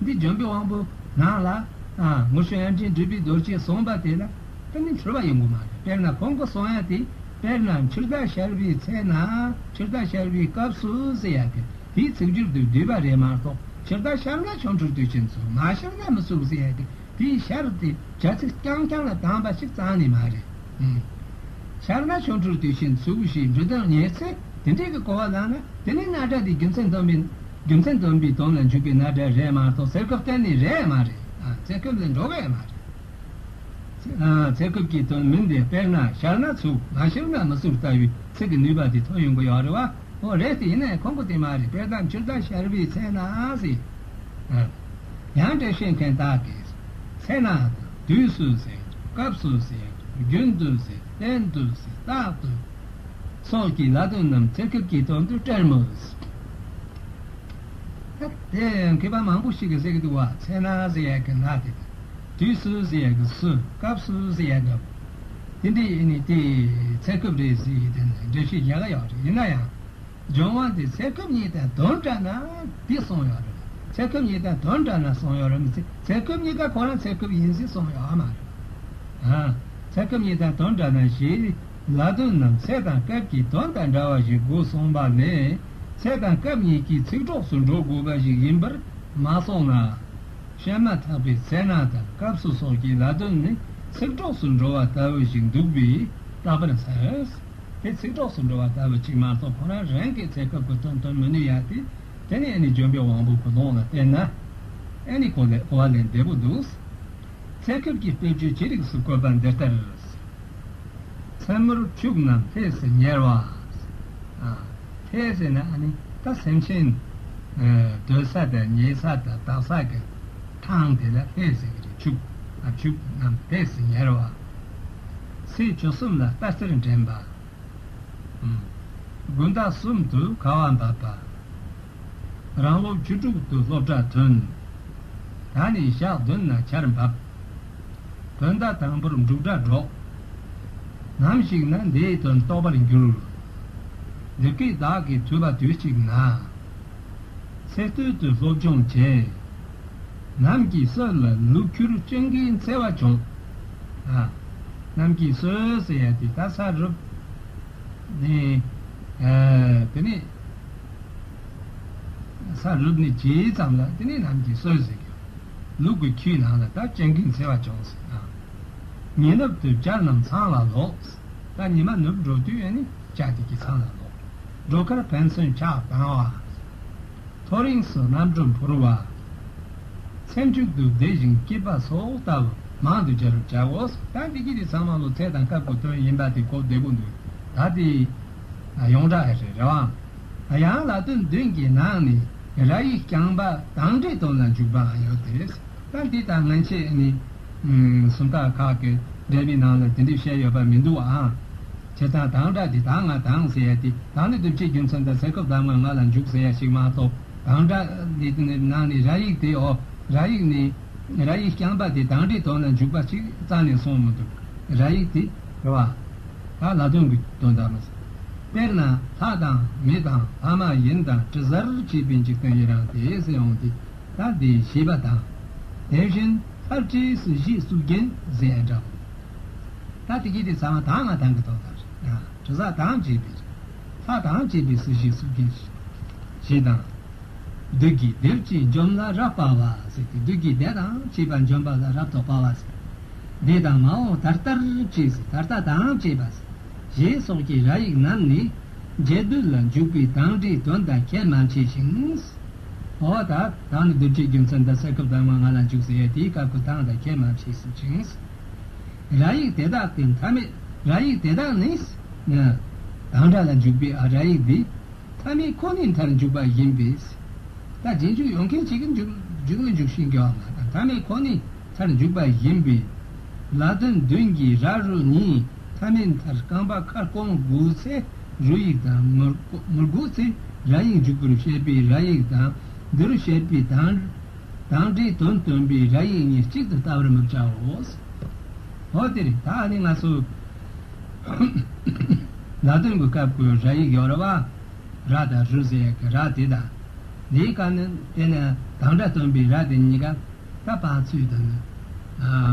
འདི་ལྗོན་པའི་དབང་པོ་ནང་ལ། ཨ། དངོས་བཤད་ཡར་འཕྲིན་སྒྲུབ་པའི་རྡོ་རྗེས་གསུངས་པ་དེ་ལ་ད་ནི་འཁྲུལ་པ་ཡོང་གི་མ་རེད། དཔེར་ན་ཁོང་གིས་གསུང་ཡ་དེ། དཔེར་ན་འཆི་བདག་ཤར་བའི་ཚེ་ན། འཆི་བདག་ཤར་བའི་སྐབས་སུ་ཟེར་ཡ་དེ་དེའི་ཚིག་སྦྱོར་དུ་བསྡུས་པ་རེད་མ་གཏོགས། འཆི་བདག་ཤར་ན་ཆོ་འཕྲུལ་དུས་ཆེན་ཚུགས། མ་ཤར་ན་མི་ཚུགས་ཟེར་ཡ་དེ། དེའི་ཤར་དེ་བྱ་ཚིག་རྐྱང་རྐྱང་ལ་བཏང་པ་ཞིག་རྩ་ནས་མ་རེད། ཨང་། ཤར་ན་ཆོ་འཕྲུལ་དུས་ཆེན་ཚུགས་ཞེས་འབྲི་དོན་ཉེར་འཚེ་དེ་འདྲའི་གི་གོ་བ་བླངས་ན། དེ་ནི་རྣམ་གྲངས་དེ་རྒྱུ་མཚན་སྟོན་པའི། རྒྱུ་མཚན་སྟོན་པའི་དོན་ལ་འཇུག་པའི་རྣམ་གྲངས་རེད་མ་གཏོགས་ཚེ་སྐབས་གཏན་ནས་རེད་མ་རེད། ཨ། ཚེ་སྐབས་ལས་འགྲོ་གི་མ་རེད། ཨ། ཚེ་སྐབས་ཀྱི་དོན་མིན་ཏེ། དཔེར་ན་ཤར་ན་ཚུགས། མ་ཤར་ན་མི་ཚུགས་ལྟ་བུའི་ཚིག་གི་ནུས་པ་དེ་ཐོན་ཡོང་གི་ཡོད་རེད་བ། འོ་རེད་དེ། ཡིན་ནའི་ཁོང་གིས་དེ་མ་རེད། དཔེར་ན་འཆི་བདག་ཤར་བའི་ཚེ་ན་ཟེར། ཨ། ཡང་འགྲེལ་བཤད་མཁན་དག་གིས། ཚེ་ན་དང་དུས་སུ་ཟེར། སྐབས་སུ་ཟེར། རྒྱུན་དུ་ཟེར། གཏན་དུ་ཟེར། རྟག་ཏུ་སོགས་ཀྱི་ལ་དོན་རྣམས་ཚེ་སྐབས་ཀྱི་དོན་དུ་བཀྲལ་མོད། ད་དེ་མཁས་པ་མང་པོ་ཞིག་གིས་ཟེར་གྱི་འདུག་བ། ཚེ་ན་ཟེར་ཡ་གི་ན་དེ། དུས་སུ་ཟེར་ཡ་གི་སུ། སྐབས་སུ་ཟེར་ཡ་གི། དེ་འདྲའི་ཨ་ནི་དེ་ཚེ་སྐབས་རེད་ཟེར་ཡི་དེ་ནི་འགྲེལ་བཤད་རྒྱག་གི་ཡོད་རེད། ཡིན་ན་ཡང་། ལྗོན་དབང་དེ་ཚེ་སྐབས་གཉིས་དང་དོན་འདྲ་ན་དེ་གསུངས་ཡོད་རེད། ཚེ་སྐབས་གཉིས་དང་དོན་འདྲ་ན་གསུངས་ཡོད་རེད་མི་ཚེ། ཚེ་སྐབས་གཉིས་ཀ་ཁོ་རང་ཚེ་སྐབས་ཡིན་ཟེར་གསུངས་ཡོད་མ་རེད། ཨ། ཚེ་སྐབས་གཉིས་དང་དོན་འདྲ་ན་ཞེས་ལ་དོན་རྣམས་ཚེ་དང་སྐབས་ཀྱི་དོན་དང་འདྲ་བ་ཞིག་དགོས་གསུངས་པ་ལས། ཚེ་དང་སྐབས་གཉིས་ཀྱི་ཚིག་གྲོགས་སུ་འགྲོ་དགོས་པ་ཞིག་ཡིན་པར་མ་གསུངས་ན། བཤད་མ་ཐག་པའི་ཚེ་ན་དང་སྐབས་སུ་སོགས་ཀྱི་ལ་དོན་ནི་ཚིག་གྲོགས་སུ་འགྲོ་བ་ལྟ་བུ་ཞིག་འདུག་པས་རྟག་པར་ཟེར། དེ་ཚིག་གྲོགས་སུ་འགྲོ་བ་ལྟ་བུ་ཅིག་མ་གཏོགས་ཁོ་རང་རང་གི་ཚེ་སྐབས་ཀྱི་དོན་སྟོན་མི་ནུས་ཡ་དེ། དེ་ནི་ཨ་ནི་ལྗོན་པའི་དབང་པོ་གི་ལུང་ལ་བརྟེན་ན། ཨ་ནི་གོ་ལེ་གོ་བ་ལེན་བདེ་པོ་འདུག། ཚེ་སྐབས་ཀྱི་དཔེ་བརྗོད་ཅི་རིགས་སུ་བཀོད་པ་འདི་ལྟར། མཚན་མོར་ཕྱུགས་རྣམས་ལྷས་སུ་ཉལ་བ། ཨ། ལྷས་ཟེར་ན་ཨ་ནི་ད་སེམས་ཅན་སྡོད་ས་དང་ཉལ་ས་དང་བཏགས་ས་གི་ཐང་དེ་ལ་ལྷས་ཟེར་གི་རེད། ཕྱུགས། ཨ། ཕྱུགས་རྣམས་ལྷས་སུ་ཉལ་བ། ཚེས་བཅུ་གསུམ་ལ་སྟག་རྩེར་འདྲེན་པ། དགོན་ཟླ་གསུམ་དུ་ཁ་བ་འབབ་པ། རང་ལོ་བཅུ་དྲུག་ཏུ་སློབ་གྲྭ་ཐོན། ད་ནི་ཞག་བདུན་ན་ཆར་འབབ། བོད་ཟླ་དང་པོར་འབྲུག་སྒྲ་སྒྲོག། ནམ་ཞིག་ན་འདིའི་དོན་རྟོགས་པར་འགྱུར། འདི་སྐད་བདག་གིས་ཐོས་པ་དུས་གཅིག་ན། ཚེ་སྟོད་དུ་སློབ་སྦྱོང་བྱས། གནམ་གྱི་སྲོད་ལ་ལུག་ཁྱུར་སྤྱང་ཀིའི་འཚེ་བ་བྱུང་། ཨ། གནམ་གྱི་སྲོད་ཟེར་ཡ་དེ་ད་ས་རུབ་ནས། ཨ། དེ་ནས་ས་རུབ་ནས་བྱས་ཙམ་ལ་དེ་ནས་གནམ་གྱི་སྲོད་ཟེར་གི། ལུག་གི་ཁྱུའི་ནང་ལ་ད་སྤྱང་ཀིའི་འཚེ་བ་བྱུང་ཟེར། ཨ། ཉི་ནུབ་ཏུ་བྱ་རྣམས་ཚང་ལ་ལོག། ད་ཉི་མ་ནུབ་འགྲོ་དུས་ཨ་ནི་བྱ་དེ་གི་ཚང་ལ་ལོག། འགྲོ་ཁར་ཕན་ཚུན་ཕྱག་བཏང་བ། ཐོ་རེངས་སུ་གནམ་གྲུ་འཕུར་བ། ཚེ་མཇུག་ཏུ་བདེ་ཞིང་སྐྱིད་པ་སོགས་ལྟ་བུ་མང་དུ་སྦྱར་བྱའོ། ད་འདི་གི་དེ་ཚང་མ་ལོ་ཚེ་དང་སྐབས་ཀྱི་དོན་ཡིན་པ་དེ་གོ་བདེ་པོ་འདུག། ད་དེ་ཡོངས་གྲགས་རེད་རེད་བ། ཡང་ལ་དོན་བདུན་གྱི་ནང་ནས་ར་ཡིག་རྐྱང་པ་དང་འབྲེལ་དོན་ལ་འཇུག་པའང་ཡོད་དེ། ད་འདི་དང་སྔན་ཆད་ནི་ སུམ་རྟགས་ཁག་གི་འགྲེལ་པའི་ནང་ལ་དེ་འདྲ་བཤད་ཡོད་པ་མི་འདུག་ཨང་། བྱས་ཙང་དང་སྒྲ་དེ་དང་ང་དང་ཟེར་ཡ་དེ་དང་ནི་བསྡུ་བྱེད་རྒྱུ་མཚན་དང་ས་ཁུབ་གདམས་ངག་ང་ལ་འཇུག་ཟེར་ཡ་ཞིག་མ་གཏོགས། དང་སྒྲ་འདི་ནང་ནས་ར་ཡིག་དེའོ། ར་ཡིག་ནི་ར་ཡིག་རྐྱང་པ་དེ་དང་སྒྲའི་དོན་ལ་འཇུག་པ་ཅིག་རྩ་ནས་གསུངས་མི་འདུག་ར་ཡིག་དེ་རེད་བ། ད་ལ་དོན་གྱི་དོན་དག་མ་ཟད། དཔེར་ན་ལྷ་དང་མི་དང་ལྷ་མ་ཡིན་དང་དྲི་ཟར་བཅས་པའི་འཇིག་རྟེན་ཡི་རངས་ཏེ་ཟེར་འོང་དེ། ད་དེ་ཞེས་པ་དང་། དེ་བཞིན་ལྷར་བཅས་སྲིད་ཞིའི་སྲོག་རྒྱན་ཟེར་ཡ་འདྲ་བོ། ད་དེ་གི་དེ་ཚང་མ་དང་ང་དང་གི་དོན་དག་རེད། དྲི་ཟ་དང་བཅས་པའི། ལྷ་དང་བཅས་པའི་སྲིད་ཞིའི་སྲོག་རྒྱན་ཞེས་དང་། བདུད་ཀྱི་སྡེ་བཅས་འཇོམས་ལ་རབ་དཔའ་བ་ཟེར་ཏེ། བདུད་ཀྱི་སྡེ་དང་བཅས་པ་འཇོམས་པ་ལ་རབ་ཏུ་དཔའ་བ་ཟེར། འདི་དང་མ་འོངས་ད་ལྟར་བཅས་ཟེར། ད་ལྟ་དང་བཅས་པ་ཟེར། ཞེས་སོགས་ཀྱི་ར་ཡིག་རྣམས་ནི་རྒྱས་བསྡུས་ལ་འཇུག་པའི་དང་སྒྲའི་དོན་དང་ཁྱད་མ་ཕྱེ་ཞིང་། འོ་ད་དང་ནི་བསྡུ་བྱེད་རྒྱུ་མཚན་དང་ས་ཁུབ་གདམས་ངག་ང་ལ་འཇུག་ཟེར་ཡ་དེའི་སྐབས་ཀྱི་དང་དང་ཁྱད་མ་ཕྱེ་ཟིན་ཅིང་། ར་ཡིག་དེ་དག་གི་མཐའ་མེད་ར་ཡིག་དེ་དག་ནི། དང་སྒྲ་ལ་འཇུག་པའི་ཨ་ར་ཡིག་འདི། མཐའ་མེད་ཁོ་ནའི་མཐར་འཇུག་པ་ཡིན་པས། ད་རྗེས་འཇུག་ཡོང་མཁན་གཅིག་གིས་འཇུག་འཇུག་ནི་འཇུག་ཤེས་ཀྱི་ཡོད་མ་རེད། མཐའ་མེད་ཁོ་ནའི་མཐར་འཇུག་པ་ཡིན་པས། ལ་དོན་བདུན་གྱི་ར་རུ་གཉིས་མཐའ་མེད་མཐར་རྐང་པ་ཁ་སྐོང་དགོས་ཚེ་རུ་ཡིག་དང་མི་དགོ་མི་དགོས་ཚེ་ར་ཡིག་འཇུག་པར་བཤད་པའི་ར་ཡིག་དང་། འདིར་བཤད་པའི་དང་། དང་སྒྲའི་དོན་སྟོན་པའི་ར་ཡིག་གཉིས་གཅིག་ཏུ་བལྟ་བར་མི་བྱའོ། འོ་དེ་རེད། ད་ནི་ང་ཚོ་ལ་དོན་གྱི་སྐབས་ཀྱི་ར་ཡིག་ཡོད་རེད་བ། ར་དང་རུ་ཟེར་ཡག་གི་ར་དེ་དང་། དེའི་སྐབས་ནི་དེ་ནི་དང་སྒྲ་སྟོན་པའི་ར་དེ་གཉིས་ཀ་ད་བང་ཚུད་དང་ནི་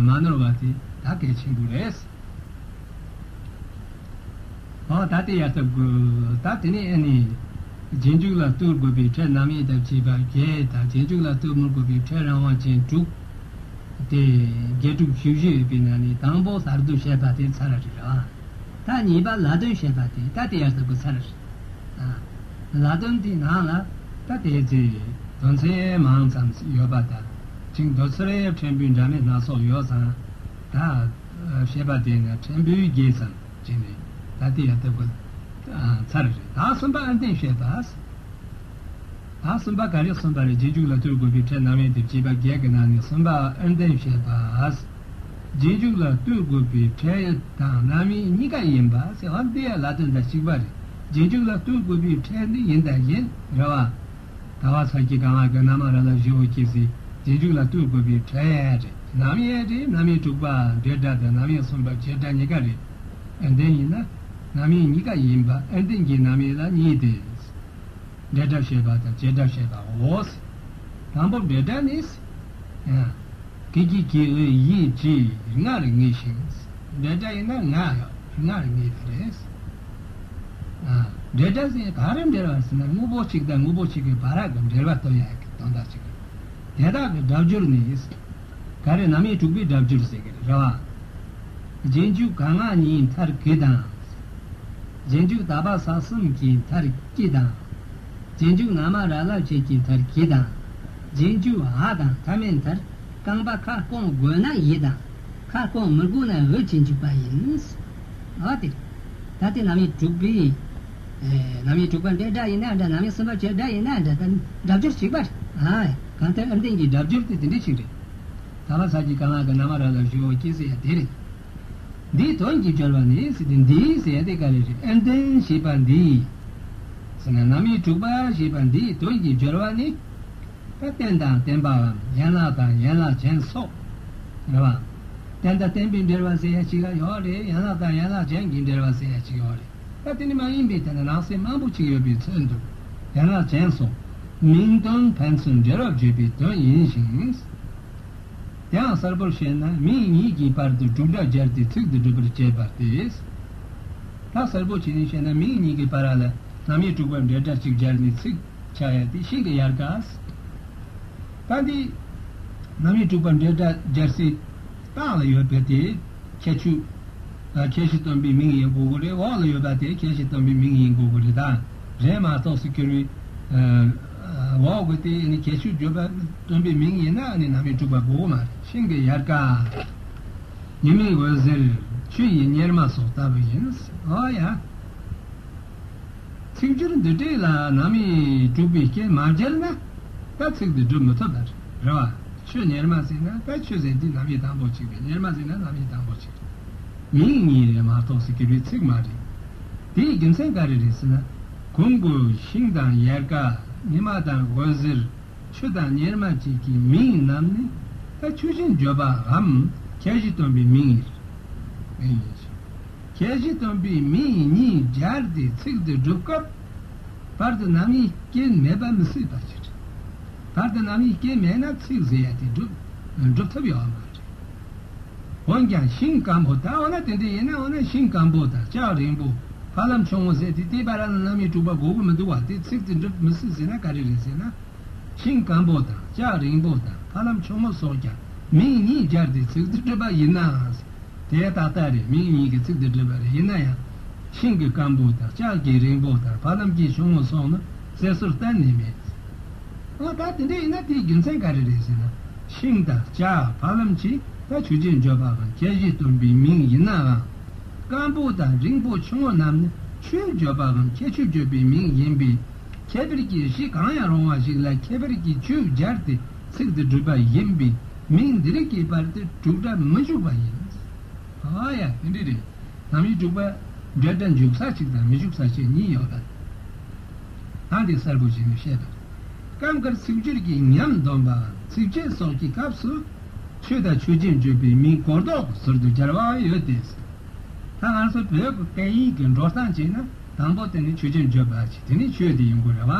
མ་ནོར་བ་དེ་ད་གལ་ཆེན་པོ་རེད། ཨོ་ད་དེ་ཡར་ཐབས་དགོས། ད་དེ་ནས་ཨ་ནི། རྗེས་འཇུག་ལ་ལྟོས་དགོས་པའི་ཕྲད་རྣམ་དབྱེ་དང་བཅས་པ་བརྒྱད་དང་། རྗེས་འཇུག་ལ་ལྟོས་མི་དགོས་པའི་ཕྲད་རང་དབང་ཅན་དྲུག་དེ་བརྒྱད་དྲུག་བཞི་བཞི་ཡོད་པའི་ནང་ནས་དང་པོ་ལྷ་དོན་བཤད་པ་དེ་ཚར་རེད་ར། ད་གཉིས་པ་ལ་དོན་བཤད་པ་དེ་ད་དེ་ཡར་ཐབས་དགོས་ཚར་རེད། ལ་དོན་དེའི་ནང་ལ་ད་དེ་ཚེ་དོན་ཚན་མང་ཙམ་ཡོད་པ་དང་། ཅིང་མདོ་ཚེ་རབས་ཕྲན་བུའི་འདྲ་མིན་སྣ་ཚོགས་ཡོད་ཙང་། ད་བཤད་པ་དེ་ནི་ཕྲན་བུའི་བརྒྱད་ཙམ། ཅེས་ནས་ད་ལྟའི་ཡ་ལྟ་བུ་ཚར་རེད། ད་གསུམ་པ་ཨན་ཏན་བཤད་པ། ད་གསུམ་པ་ག་རེ་གསུམ་པ་རེད། རྗེས་འཇུག་ལ་ལྟོས་དགོས་པའི་ཕྲད་རྣམ་དབྱེ་དེ་བྱས་པ་བརྒྱད་ཀྱི་ནང་ནས་གསུམ་པ་ཨན་ཏན་བཤད་པ། རྗེས་འཇུག་ལ་ལྟོས་དགོས་པའི་ཕྲད་དང་རྣམ་དབྱེ་གཉིས་ཀ་ཡིན་པ་ཟེར་བ་འདི་ཡང་ལ་དོན་དང་གཅིག་པ་རེད། རྗེས་འཇུག་ལ་ལྟོས་དགོས་པའི་ཕྲད་འདི་ཡིན་དང་ཡིན་རེད་བ། ད་བ་ཚ་གྱི་གང་ལ་གི་ན་མ་ར་ལ་བཞི་བོ་སྐྱེས་སི་རྗེས་འཇུག་ལ་ལྟོས་དགོས་པའི་ཕྲད་རེད། རྣམ་དབྱེ་རེད། རྣམ་དབྱེ་དྲུག་པ་འབྲེལ་སྒྲ་དང་རྣམ་དབྱེ་གསུམ་པ་བྱེད་སྒྲ་གཉིས་ཀ་རེད། ཨན་ཏན་ཡིན་ན་རྣམ་དབྱེ་གཉིས་ཀ་ཡིན་པ། ཨན་ཏན་གྱི་རྣམ་དབྱེ་ལ་གཉིས་ཏེ། འབྲེལ་སྒྲ་བཤད་པ་དང་བྱེད་སྒྲ་བཤད་པའོ། དང་པོ་འབྲེལ་སྒྲ་ནི། ཀྱི་གི་གི་འི་ཡི་གྱི་ལྔ་རེ་ངེས་ཤིང་། འབྲེལ་སྒྲ་ཡིན་ན་ལྔ་ཡོད། ལྔ་རེ་ངེས་པ་རེད། ཨ། འབྲེལ་སྒྲ་ཟེར་ག་རེ་འབྲེལ་བ་ཟེར་ན་དངོས་པོ་གཅིག་དང་དངོས་པོ་གཅིག་གི་བར་གྱི་འབྲེལ་བ་སྟོན་ཡག་གི་དོན་དག་ཅིག་རེད། དེ་དག་གི་སྒྲ་སྦྱོར་ནི། ག་རེ་རྣམ་དབྱེ་དྲུག་པའི་སྒྲ་སྦྱོར་ཟེར་གི་རེད་བ། རྗེས་འཇུག་ག་ང་གཉིས་མཐར་གྱི་དང་། རྗེས་འཇུག་ད་བ་ས་གསུམ་གྱི་མཐར་ཀྱི་དང་། རྗེས་འཇུག་ན་མ་ར་ལ་བཅས་ཀྱི་མཐར་གྱི་དང་། རྗེས་འཇུག་ཨ་དང་མཐའ་མེད་མཐར་རྐང་པ་ཁ་སྐོང་དགོས་ན་ཡི་དང་། ཁ་སྐོང་མི་དགོས་ན་འི་བཅས་འཇུག་པ་ཡིན། ཨ་དེ། ད་དེ་རྣམ་དབྱེ་དྲུག་པའི། རྣམ་དབྱེ་དྲུག་པ་འབྲེལ་སྒྲ་ཡིན་ན་འདྲ། རྣམ་དབྱེ་གསུམ་པ་བྱེད་སྒྲ་ཡིན་ན་འདྲ། ད་སྒྲ་སྦྱོར་གཅིག་པ་རེད། ཨ། གང་ལྟར་ཨན་ཏན་གྱི་སྒྲ་སྦྱོར་དེ་དེ་འདྲ་ཞིག་རེད། ད་བ་ས་གྱི་ག་ང་གི་ན་མ་ར་ལ་བཞི་བོ་སྐྱེས་སི་ཡ་དེ་རེད། འདིའི་དོན་གྱི་སྦྱོར་བ་ནི་ཟེར་ཏེ་འདིའི་ཟེར་ཡ་དེ་ག་རེ་རེད། ཨན་ཏན་ཞེས་པ་འདིའི་ཟེར་ན་རྣམ་དབྱེ་དྲུག་པ་ཞེས་པ་འདིའི་དོན་གྱི་སྦྱོར་བ་ནི། ད་རྟེན་དང་བརྟེན་པའམ་ཡན་ལག་དང་ཡན་ལག་ཅན་སོགས་རེད་བ། རྟེན་དང་བརྟེན་པའི་འབྲེལ་བ་ཟེར་ཡ་ཅིག་ལ་ཡོད་རེད། ཡན་ལག་དང་ཡན་ལག་ཅན་གྱི་འབྲེལ་བ་ཟེར་ཡ་ཅིག་ཡོད་རེད། ད་དེ་ནི་མ་ཡིན་པའི་དེ་ན་ནང་གསེས་མང་པོ་ཅིག་ཡོད་པའི་ཚོད་འདུག་ཡན་ལག་ཅན་སོགས་མིང་དོན་ཕན་ཚུན་འབྲེལ་བ་བརྗོད་པའི་དོན་ཡིན་ཞིང་། དེའང་གསལ་པོར་བཤད་ན་མིང་གཉིས་ཀྱི་བར་དུ་དྲུག་སྒྲ་སྦྱར་ཏེ་ཚིག་ཏུ་སྒྲུབ་པར་བྱེད་པ་སྟེ། ད་གསལ་པོ་བྱས་ནས་བཤད་ན་མིང་གཉིས་ཀྱི་བར་ལ་རྣམ་དབྱེ་དྲུག་པ་འབྲེལ་སྒྲ་གཅིག་སྦྱར་ནས་ཚིག་ཆགས་ཡ་དེ་ཤིན་ཏུ་ཡལ་ག་ད་འདི་རྣམ་དབྱེ་དྲུག་པ་འབྲེལ་སྒྲ་སྦྱར་སའི་སྟེང་ལ་ཡོད་པ་དེ་ཁྱད་ཆོས་ཨ་ཁྱད་གཞི་སྟོན་པའི་མིང་ཡིན་དགོས་ཀྱི་རེད། འོག་ལ་ཡོད་པ་དེ་ཁྱད་གཞི་སྟོན་པའི་མིང་ཡིན་དགོས་ཀྱི་རེད། ད་རེད་མ་གཏོགས་སུ་གྱུར་པའི་ཨ་འོག་གི་དེ་ནི་ཁྱད་ཆོས་བརྗོད་པ་སྟོན་པའི་མིང་ཡིན་ན་ནི་རྣམ་དབྱེ་དྲུག་པ་དགོས་ཀྱི་མ་རེད། ཤིན་ཏུ་ཡལ་ག་ཉི་མའི་འོད་ཟེར་ཆུ་ཡི་གཉེར་མ་སོགས་ལྟ་བུ་ཡིན། འོ་ཡ། ཚིག་སྦྱོར་འདི་འདྲས་ལ་རྣམ་དབྱེ་དྲུག་པའི་རྐྱེན་མ་སྦྱར་ན་ད་ཚིག་འདི་སྒྲུབ་མི་ཐུབ་པ་རེད་བ། ཆོས་ཉེར་མ་ཟེར་ན་ད་ཆོས་ཟེར་འདི་རྣམ་དབྱེ་དང་པོ་གཅིག་རེད། ཉེར་མ་ཟེར་ན་རྣམ་དབྱེ་དང་པོ་གཅིག་རེད། མིང་གཉིས་རེད་མ་གཏོགས་ཟེར་གྱི་རེད། ཚིག་མ་རེད། དེའི་རྒྱུ་མཚན་ག་རེ་རེད་ཟེར་ན། གོང་གི་ཤིང་དང་ཡལ་ག། ཉི་མ་དང་འོད་ཟེར། ཆུ་དང་གཉེར་མ་བཅས་ཀྱི་མིང་རྣམས་ནི་ད་ཆོས་ཅན་བརྗོད་པའམ་ཁྱད་གཞི་སྟོན་པའི་མིང་ཡིན། ཁྱད་གཞི་སྟོན་པའི་མིང་གཉིས་སྦྱར་ཏེ་ཚིག་དེ་སྒྲུབ་སྐབས། བར་དུ་རྣམ་དབྱེ་སྐྱེ་མེད་པ་མི་སྲིད་པ་ཞིག་རེད། བར་དུ་རྣམ་དབྱེ་སྐྱེ་མེད་ན་ཚིག་ཟེར་ཡ་དེ་སྒྲུབ་སྒྲུབ་ཐུབ་ཡོད་མ་རེད། འོན་ཀྱང་ཤིང་སྐམ་པོ་དང་། འོ་ན་དེ་འདྲ་ཡིན་ན། འོ་ན་ཤིང་སྐམ་པོ་དང་ལྕགས་རིང་པོ། ཕ་ལམ་ཆུང་ངུ་ཟེར་དེ་དེའི་བར་ལ་རྣམ་དབྱེ་དྲུག་པ་དགོས་ཀྱི་མི་འདུག་བ། དེ་ཚིག་དེ་སྒྲུབ་མི་སྲིད་ཟེར་ན་ག་རེ་རེད་ཟེར་ན། ཤིང་སྐམ་པོ་དང་ལྕགས་རིང་པོ་དང་ཕ་ལམ་ཆུང་ངུ་སོགས་ཀྱང་མིང་གཉིས་སྦྱར་ཏེ་ཚིག་དེ་སྒྲུབ་པ་ཡིན་ནའང་། དེ་ཏག་ཏག་རེད། མིང་གཉིས་ཀྱི་ཚིག་དེ་སྒྲུབ་པ་རེད། ཡིན་ན་ཡང་། ཤིང་གི་སྐམ་པོ་དང་ལྕགས་ཀྱི་རིང་པོ་དང་ཕ་ལམ་གྱི་ཆུང་ངུ་སོགས་ནི་གསལ་སོར་གཏན་ནས་མེད། འོ་ད་དེ་འདྲ་ཡིན་ན་དེའི་རྒྱུ་མཚན་ག་རེ་རེད་ཟེར་ན། ཤིང་དང་ལྕགས་ཕ་ལམ་གྱིས་ད་ཆོས་ཅན་བརྗོད་པའམ་ཁྱད་གཞི་སྟོན་པའི་མིང་ཡིན་ནའང་། སྐམ་པོ་དང་རིང་པོ་ཆུང་ངུ་རྣམས་ནི་ཆོས་བརྗོད་པའམ་ཁྱད་ཆོས་བརྗོད་པའི་མིང་ཡིན་པས། ཁྱད་པར་གྱི་གཞི་གང་ཡང་རུང་བ་ཞིག་ལ་ཁྱད་པར་གྱི་ཆོས་སྦྱར་ཏེ་ཚིག་དེ་སྒྲུབ་པ་ཡིན་པས། མིང་འདི་རིགས་ཀྱི་བར་དུ་དྲུག་སྒྲ་མི་འཇུག་པ་ཡིན། ཨ་ཡ། དེ་འདྲ་རེད། རྣམ་དབྱེ་དྲུག་པ་འབྲེལ་སྒྲ་འཇུག་ས་གཅིག་དང་མི་འཇུག་ས་གཅིག་གཉིས་ཡོད་པ། ད་འདི་གསལ་པོ་བྱས་ནས་བཤད་པ་རེད། སྐབས་འགར་ཚིག་སྦྱོར་གྱི་ཉམས་འདོན་པའམ་ཚིགས་བཅད་སོགས་ཀྱི་སྐབས་སུ་ཆོས་དང་ཆོས་ཅན་བརྗོད་པའི་མིང་གོ་ལྡོག་གི་ཟུར་དུ་སྦྱར་བ་ཡོད་དེ། ད་ང་ཚོ་བོད་ཀྱི་སྐད་ཡིག་གི་འགྲོ་སྟངས་བྱས་ན། དང་པོ་དེ་ནི་ཆོས་ཅན་བརྗོད་པ་ཅིག་དེ་ནི་ཆོས་དེ་ཡིན་དགོས་རེད་བ།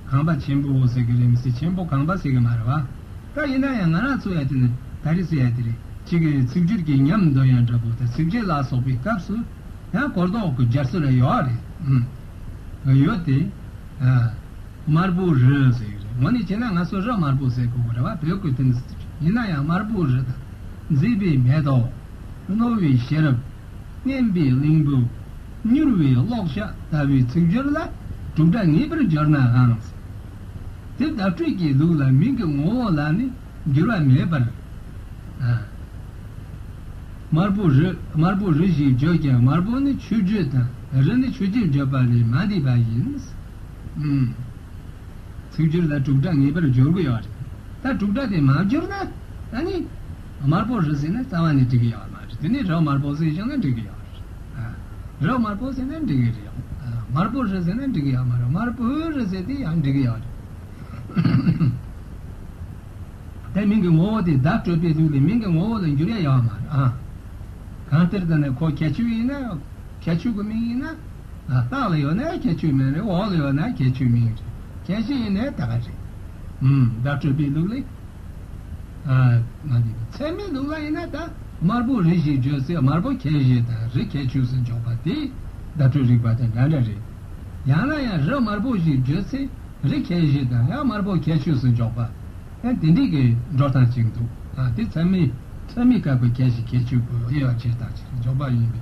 ཁང་པ་ཆེན་པོ་ཟེར་གི་རེད་མི་སྲིད། ཆེན་པོ་ཁང་པ་ཟེར་གི་མ་རེད་བ། ད་ཡིན་ན་ཡང་ང་རང་ཚོ་ཡ་དེ་ནི་ད་རེས་ཟེར་ཡ་དེ་རེད། གཅིག་གི་ཚིག་སྦྱོར་གྱི་ཉམས་འདོན་ཡ་འདྲ་པོ་དང་ཚིགས་བཅད་ལ་སོགས་པའི་སྐབས་སུ་ཡང་གོ་ལྡོག་གི་སྦྱར་སྲོལ་ཡོད་རེད། ཨུམ། ཡོད་དེ། ཨ། དམར་པོ་རི་ཟེར་གི་རེད། དངོས་གནས་བྱས་ན་ང་ཚོ་རི་དམར་པོ་ཟེར་དགོས་གི་རེད་བ། བོད་སྐད་དེ་ནི། ཡིན་ན་ཡང་དམར་པོ་རི་དང་། མཛེས་པའི་མེ་ཏོག་རྣོ་བའི་ཤེས་རབ། མཉེན་པའི་གླིང་བུ། མྱུར་བའི་གློག་ཞགས་ལྟ་བུའི་ཚིག་སྦྱོར་ལ་དྲུག་སྒྲ་ངེས་པར་སྦྱོར་ནའང་། དེ་བརྡ་སྤྲོད་ཀྱི་ལུགས་ལ་མིང་གི་ངོ་བོ་ལ་ནི་འགྱུར་བ་མེད་པར། ཨ། དམར་པོ་རི། དམར་པོ་རི་ཞེས་བརྗོད་ཀྱང་དམར་པོ་ནི་ཆོས་བརྗོད་དང་རི་ནི་ཆོས་ཅན་བརྗོད་པ་ལས་མ་འདས་པ་ཡིན། ཨུམ། ཚིག་སྦྱོར་ལ་དྲུག་སྒྲ་ངེས་པར་སྦྱོར་གྱི་ཡོད་རེད། ད་དྲུག་སྒྲ་དེ་མ་སྦྱོར་ན་ད་ནི་དམར་པོ་རི་ཟེར་ན་རྩ་བ་ནས་འགྲིག་གི་ཡོད་མ་རེད། དེ་ནི་རི་དམར་པོ་ཟེར་བྱུང་ན་འགྲིག་གི་ཡོད་རེད། ཨ། རི་དམར་པོ་ཟེར་ན་འགྲིག་གི་རེད། ཨ། དམར་པོ་རི་ཟེར་ན་འགྲིག་གི་ཡོད་མ་རེད། དམར་པོའི་རི་ཟེར་དེ་ཡང་འགྲིག་གི་ཡོད་རེད། དེ་མིང་གི་ངོ་བོ་དེ་བརྡ་སྤྲོད་པའི་ལུགས་ལས་མིང་གི་ངོ་བོ་ལ་འགྱུར་ཡ་ཡོད་མ་རེད། ཨ། གང་ལྟར་ད་ནི་ཁོ་ཁྱད་ཆོས་ཡིན་ན། ཁྱད་ཆོས་ཀྱི་མིང་ཡིན་ན། ཨ། ལྟག་ལ་ཡོད་ན་ཁྱད་ཆོས་མིང་རེད། འོག་ལ་ཡོད་ན་ཁྱད་ཆོས་མིང་རེད། ཁྱད་གཞི་ཡིན་ནའི་ད་ག་རེད། ཨུམ། བརྡ་སྤྲོད་པའི་ལུགས་ལས། ཨ། མ་འདི་ཚད་མའི་ལུགས་ལ་ཡིན་ན་ད་དམར་པོ་རི་ཞེས་བརྗོད་ཚེ་དམར་པོ་ཁྱད་གཞི་དང་རི་ཁྱད་ཆོས་སུ་འཇོག་པ་དེ་བརྡ་སྤྲོད་རིག་པ་དང་འདྲ་འདྲ་རེད། ཡང་ན་ཡང་རི་དམར་པོ་ཞེས་བརྗོད་ཚེ་རི་ཁྱད་གཞི་དང་ཡང་དམར་པོ་ཁྱད་ཆོས་སུ་འཇོག་པ། ཡང་དེ་འདྲའི་གི་འགྲོ་སྟངས་ཅིག་འདུག་ཨ། དེ་ཚད་མའི་ཚད་མའི་སྐབས་ཀྱི་ཁྱད་གཞི་ཁྱད་ཆོས་ཀྱི་དབྱེ་བ་ཕྱེ་སྟངས་ཅིག་འཇོག་པ་ཡིན་པས།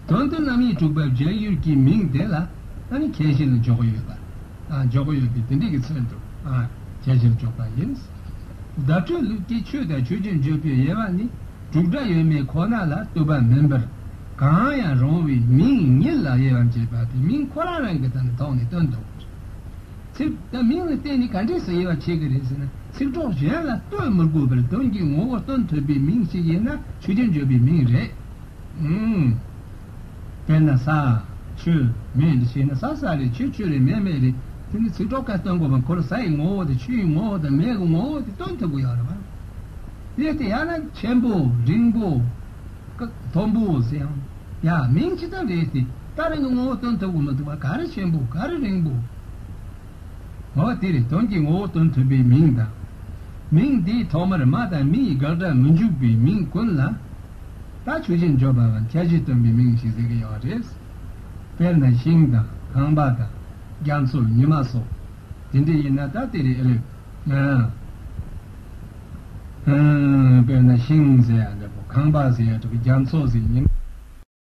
དོན་དུ་རྣམ་དབྱེ་དྲུག་པ་སྦྱར་ཡུལ་གྱི་མིང་དེ་ལ་ཨ་ནི་ཁྱད་གཞི་ལ་འཇོག་གི་ཡོད་པ། ཨ། འཇོག་གི་ཡོད་པས་དེ་འདྲའི་གི་ཚུལ་དུ། ཨ། ཁྱད་གཞིར་འཇོག་པ་ཡིན། བརྡ་སྤྲོད་ལུགས་ཀྱི་ཆོས་དང་ཆོས་ཅན་བརྗོད་པའི་དབྱེ་བ་ནི་དྲུག་སྒྲ་ཡོད་མེད་ཁོ་ན་ལ་ལྟོས་པ་མིན་པར། གང་ཡང་རུང་བའི་མིང་ཉིད་ལ་དབྱེ་བ་འབྱེད་པ་དེ་མིང་ཁོ་རང་རང་གི་ད་ནི་ཐོག་ནས་སྟོན་ཐུབ། ཚིག་ད་མིང་ལ་བརྟེན་ནས་ག་འདྲས་སུ་དབྱེ་བ་ཕྱེ་གི་རེད་ཟེར་ན། ཚིག་གྲོགས་གཞན་ལ་ལྟོས་མི་དགོས་པར་དོན་གྱི་ངོ་བོ་སྟོན་ཐུབ་པའི་མིང་ཞིག་ཡིན་ན་ཆོས་ཅན་བརྗོད་པའི་མིང་རེད། ཨུམ། དཔེར་ན་ས། ཆུ། མེ་འདི་བྱས་ན་ས་ས་རེད། ཆུ་ཆུ་རེད། མེ་མེ་རེད། དེ་ནི་ཚིག་གྲོགས་ཀ་སྟོན་དགོས་པ། ཁོ་ལ་སའི་ངོ་བོ་དང་ཆུའི་ངོ་བོ་དང་མེའི་ངོ་བོ་དེ་སྟོན་ཐུབ་ཀྱི་ཡོད་རེད་བ། རེད་དེ་ཡང་ན་ཆེན་པོ་རིང་པོ་ཀ་མཐོན་པོ་ཟེར་ཡང་། ཡ་མིང་ཅི་ལྟར་རེད་དེ་ད་རང་གི་ངོ་བོ་སྟོན་ཐུབ་ཀྱི་མི་འདུག་བ། ག་རེ་ཆེན་པོ་ག་རེ་རིང་པོ། ངོ་བོ་དེ་རེད། དོན་གྱི་ངོ་བོ་སྟོན་ཐུབ་པའི་མིང་དང་། མིང་འདིའི་ཐོག་མར་མ་དང་མི་ཡི་དགག་སྒྲ་མི་འཇུག་པའི་མིང་ཀུན་ལ། ད་ཆོས་ཅན་བརྗོད་པའམ་ཁྱད་གཞི་སྟོན་པའི་མིང་ཞིག་ཟེར་གྱི་ཡོད་རེད། དཔེར་ན་ཤིང་དང་ཁང་པ་དང་རྒྱ་མཚོ་ཉི་མ་སོགས་དེ་འདྲ་ཡིན་ན་ད་དེ་རེད། ཨེ། ཨེ། དཔེར་ན་ཤིང་ཟེར་ཡ་འདྲ་པོ། ཁང་པ་ཟེར་ཡ་འདྲ་པོ། རྒྱ་མཚོ་ཟེར། ཉི་མ།